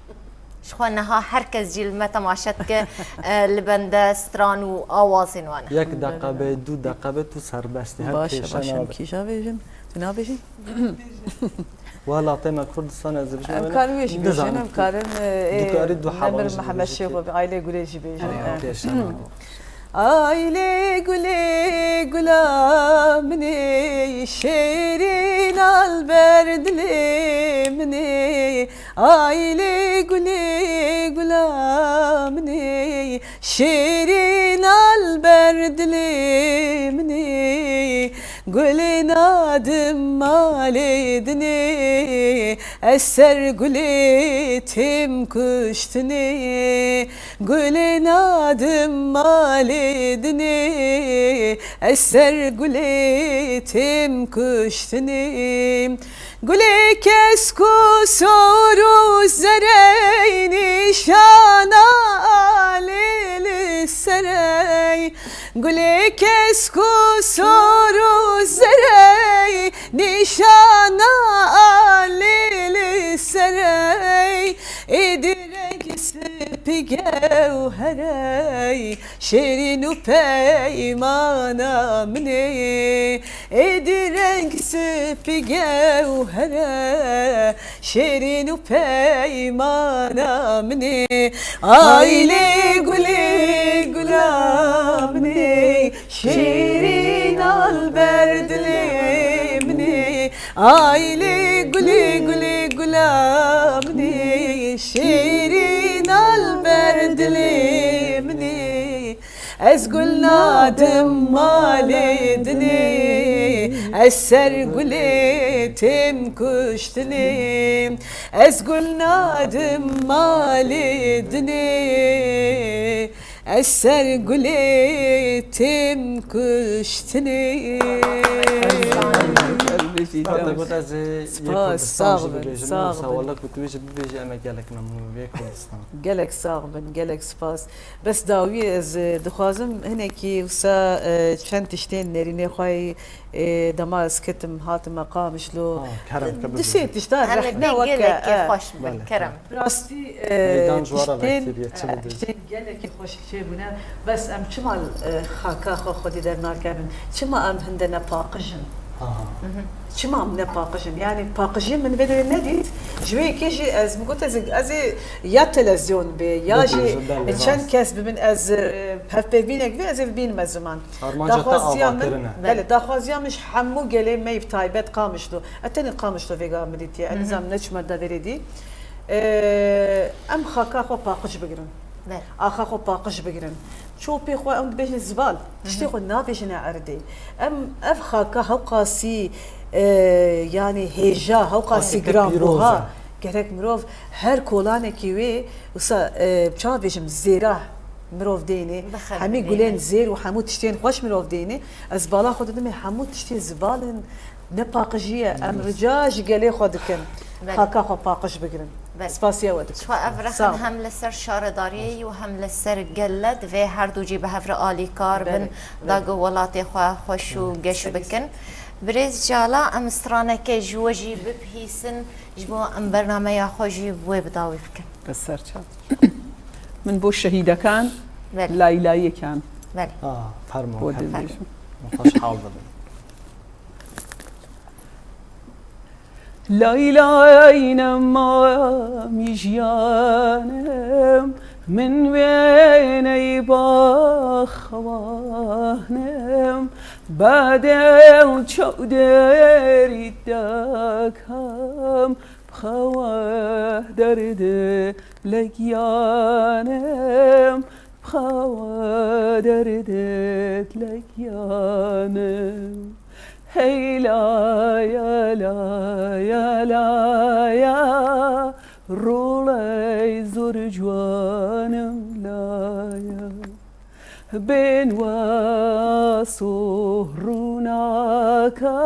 Ji xwe niha her kes jî li me temaşe dike, e, li bende stran û awazên wan e. Yek deqe be, du deqe be, tu serbest î. Her kêşe nabe. Baş e, baş e, em kîjan bêjin? Tu nabêjî? Welatê me Kurdistan ez dibêjim. Em karin wê jî bêjin, em karin, e, Nemir Mihemed Şêxo, Aylê Gulê jî bêjin. Aylê Gulê gula min ê, şêrîn al ber dilê min ê. Aylê gulê gula min ê, şêrîn al ber dilê min ê. Gulê nadim malê dinê, ez ser gulê têm kuştinê. Gulê nadim malê dinê, ez ser gulê têm kuştinê. Gulê kesk û sor û zerey nîşana alê li serey. Gulê kesk û sor û zerey nîşana alê li serey. Êdî reng spî gewherey, şêrîn û peymana min ê. Êdî reng spî gewhere, şêrîn û peymana min ê. Aylê gulê gula min ê, şêrîn al ber dilê min ê. Aylê gulê gulê gula min ê, şêrîn al ber dilê min ê. Ez gul nadim malê dinê, ez ser gulê têm kuştinê. Ez gul nadim malê dinê, ez ser gulê têm kuştinê. Spas, sağ olun, sağ olun. Sağ olun. Wele ku tu bêjî bibêjî, em ê gelek memnûn bê Kurdistan. Gelek sağ bin, gelek spas. Bes dawî ez, e, dixwazim hinekî wisa, e, çend tiştên nerînê xwe yî, e, dema ez ketim, hatime Qamişlo. Ha, kerem ke bibêje. Du sê tiştan rehne weke, gelekî, e, xweş bin, kerem. Rastî, e, tiştên, e, tiştên gelekî xweş çêbûne. Bes em çima, e, xaka xwe xwedî dernakevin? Çima em hinde nepaqij in? Aha. Çima em nepaqij in? Yani paqijiyê min vê derê nedît. Ji wê yekê jî ez min got ez, ez ê ya televizyon bê, ya jî çend kes bibin, ez, e, hevpeyvînek bê, ez ê bibînim ez ziman. Armanca te avakirin e. Belê, daxwaziya min ji hemû gelê me yî bi taybet Qamişlo. E, tenê Qamişlo vêga min dîtiye. E, nizam neçûme deverê dî. E, em xaka xwe paqij bigirin. Axa xwe paqij bigirin. Ço pê xwe em dibêjin zival. Tiştê xwe navêjine erdê. Em ev xaka hewqasî, e, yani hêja, hewqasî giranbuha. Gerek mirov her kolanekî wê, wisa, e, çawa bêjim, zêra mirov dênê. Hemî gulên zêr û hemû tiştên xweş mirov dênê. Ez bala xwe didimê hemû tiştên zival in. Ne paqijî ye. Em rica ji gelê xwe dikin. Belê. Xaka xwe paqij bigirin. Belê. Spasiya we dikim. Ji xwe ev rexin hem li ser şaredariyê yî û hem li ser gele divê her du jî bi hev re alîkar bin, da ku welatê xwe xweş û geş bikin. Birêz Cala, em straneke ji we jî bibihîsin, ji bo em bernameya xwe jî bi wê bi dawî bikin. Bi ser çav. Min bo şehîdekan, belê, laylayêkan, belê, ha, fermo, bo dibêjim. Xweşhal dibin. Lay lay nemamî jiyanim, min wê neyba xewanim, badê û çewderî dekam, bi xewa derdê legiyanim, bi xewa derdê legiyanim. Hey la ya la ya la ya, rûley zor ciwanim la ya. Bên wa soh rûnaka,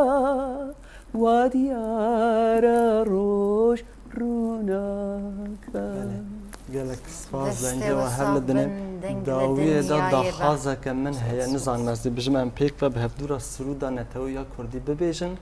wa diyare roj rûnaka. Belê. Gelek spas, dengê we her li dinê. Dawiyê de daxwazeke min heye, nizanim ez dê bijim, em pêk ve bi hevdû re sirûda netewî ya kurdî bibêjin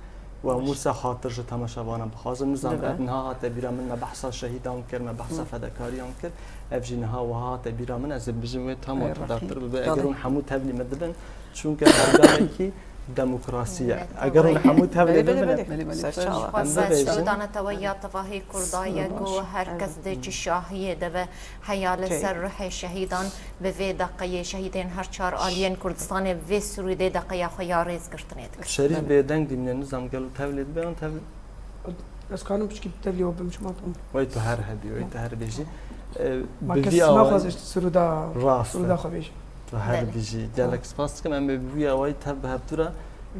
û em wisa xatir ji temaşevana bixwazin. Nizanim ev niha hate bîra min, me behsa şehîdan kir, me behsa fedekariyan kir. Ev jî niha wiha hate bîra min, ez ê bijim wê tam wekî datir bibe. Eger hûn hemû tevlî min dibin, çunke pergalekî demokrasî ye. Eger hûn hemû tevlî bibin, em bibêjin. Şûda neteweya tevahî kurda ye ku her kes di çi şahiyê de be, heya li ser ruhê şehîdan, bi vê deqeyê şehîdên her çar aliyên Kurdistanê bi vê sirûdê deqeya xwe ya rêzgirtinê dikin. Şerîf bêdeng dimîne, nizam gelo tevlî dibe yan tevlî? Ez karim piçkî tevlî we bim, çima? Wey tu her hebî, wey tu her bêjî. E, Ma kes naxwaze ji sirûda, sirûda xwe bêje. Tu her bijî. Gelek spas dikim. Em ê bi wî awayî tev bi hevdû re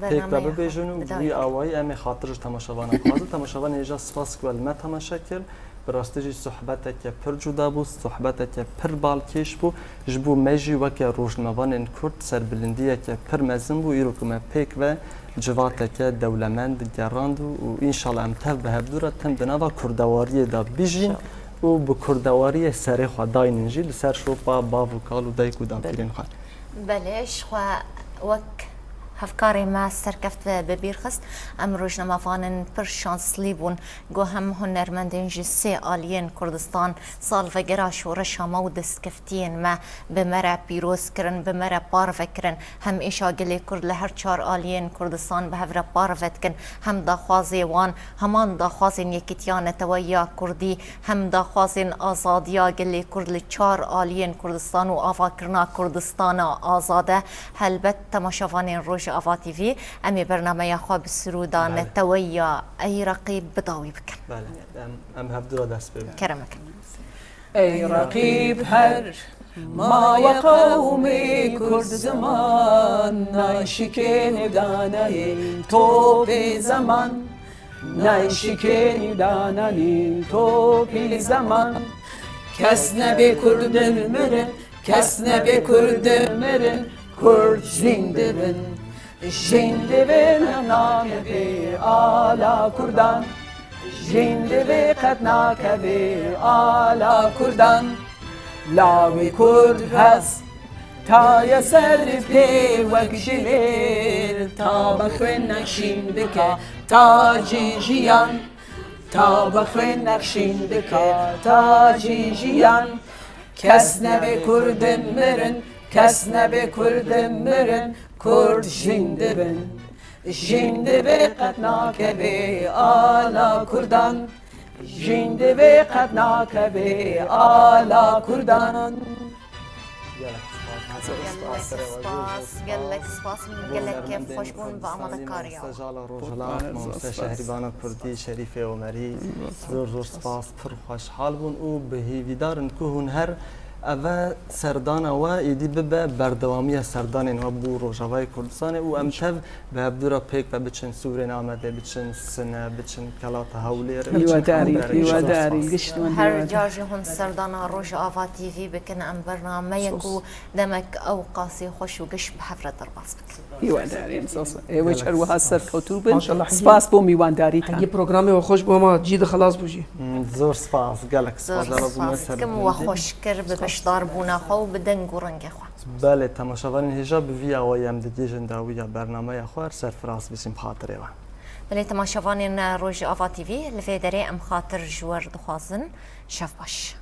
pêk ve bibêjin û bi wî awayî em ê xatir ji temaşevana bixwazin. Temaşevanê hêja spas ku li me temaşe kir. Bi rastî jî sohbeteke pir cuda bû, sohbeteke pir balkêş bû. Ji bo me jî weke rojnamevanên kurd serbilindiyeke pir mezin bû. Îro ku me pêk ve civateke dewlemend gerand û, û înşallah em tev bi hevdû re tim di nava kurdewariyê de bijîn û bi kurdewariyê serê xwe daynin jî li ser şopa bav û kal û dayik û dapîrên xwe. Belê, ji xwe wek hevkarê me Serkeft ve bi bîr xist, em rojnamevanên pir şanslî bûn ku hem hunermendên ji sê aliyên Kurdistan, salvegera şoreşa me û destkeftiyên me bi me re pîroz kirin, bi me re parve kirin. Hem êşa gelê Kurd li her çar aliyên Kurdistan bi hev re parve dikin. Hem daxwazê wan, heman daxwazên Yekîtiya Neteweya Kurdî, hem daxwazên azadiya gelê Kurd li çar aliyên Kurdistan û avakirina Kurdistana azad e. Helbet temaşevanên Rojava T V, em ê bernameya xwe bi sirûda neteweya Ey Reqîb bi dawî bikin. Belê, em, em hevdû re dest pê bikin. Kerem bikin. Ey Reqîb her maye qewmê Kurd ziman, nayşikên daneyê topê zeman, nayşikên dananî topî zeman. Kes nebê Kurdin mirin, kes nebê Kurdin mirin, Kurd jîn dibin. Jîn divê nakevê ala Kurdan. Jîn divê qet nakevê ala Kurdan. Lawê Kurd hez taye ser pê wek jilêr. Ta bi xwîn nexşîn bike tacî jiyan. Ta bi xwîn nexşîn bike tacî jiyan. Kes nebê Kurdin mirin, kes nebê Kurdin mirin, Kurd jîn dibin. Jîn divê qet nakevê ala Kurdan. Jîn divê qet nakevê ala Kurdan. Gelek spas, gelek spas, min gelek kêf xweş bûn bi amadekariya. Sejala Rojhilat, mamoste Şehrîbana Kurdî, Şerîfê Omerî, zor zor spas, pir xweşhal bûn û bi hêvîdar in ku hûn her eve serdana we êdî bibe berdewamiya serdanên we bo Rojavayê Kurdistanê û em tev bi hevdû re pêk ve biçin Sûrên Amedê, biçin Sine, biçin Kelata Hewlêr, biçin Hîwadarî, Hewlêr. Hîwadarî, gişt min. Her ca jî hûn serdana Rojava T V bikin, em bernameyek û demek ew qasî xweş û giş bi hev re derbas bikin. Hîwadarî, sos. Ê we her wiha serkewtû bin. Maşallah, hingî. Spas bo mîwandarî te. Hingî programê we xweş bû, hema cî de xelas bû jî. Hmm, zor spas, gelek spas. Zor spas dikim we xweş kir bi beşdarbûna xwe û bi deng û rengê xwe. Belê, temaşevanên hêja, bi vî awayî em digihîjin dawiya bernameya xwe, serfiraz bijîm xatirê we. Belê, temaşevanên Rojava T V, li vê derê em xatir ji we re dixwazin. Şev baş.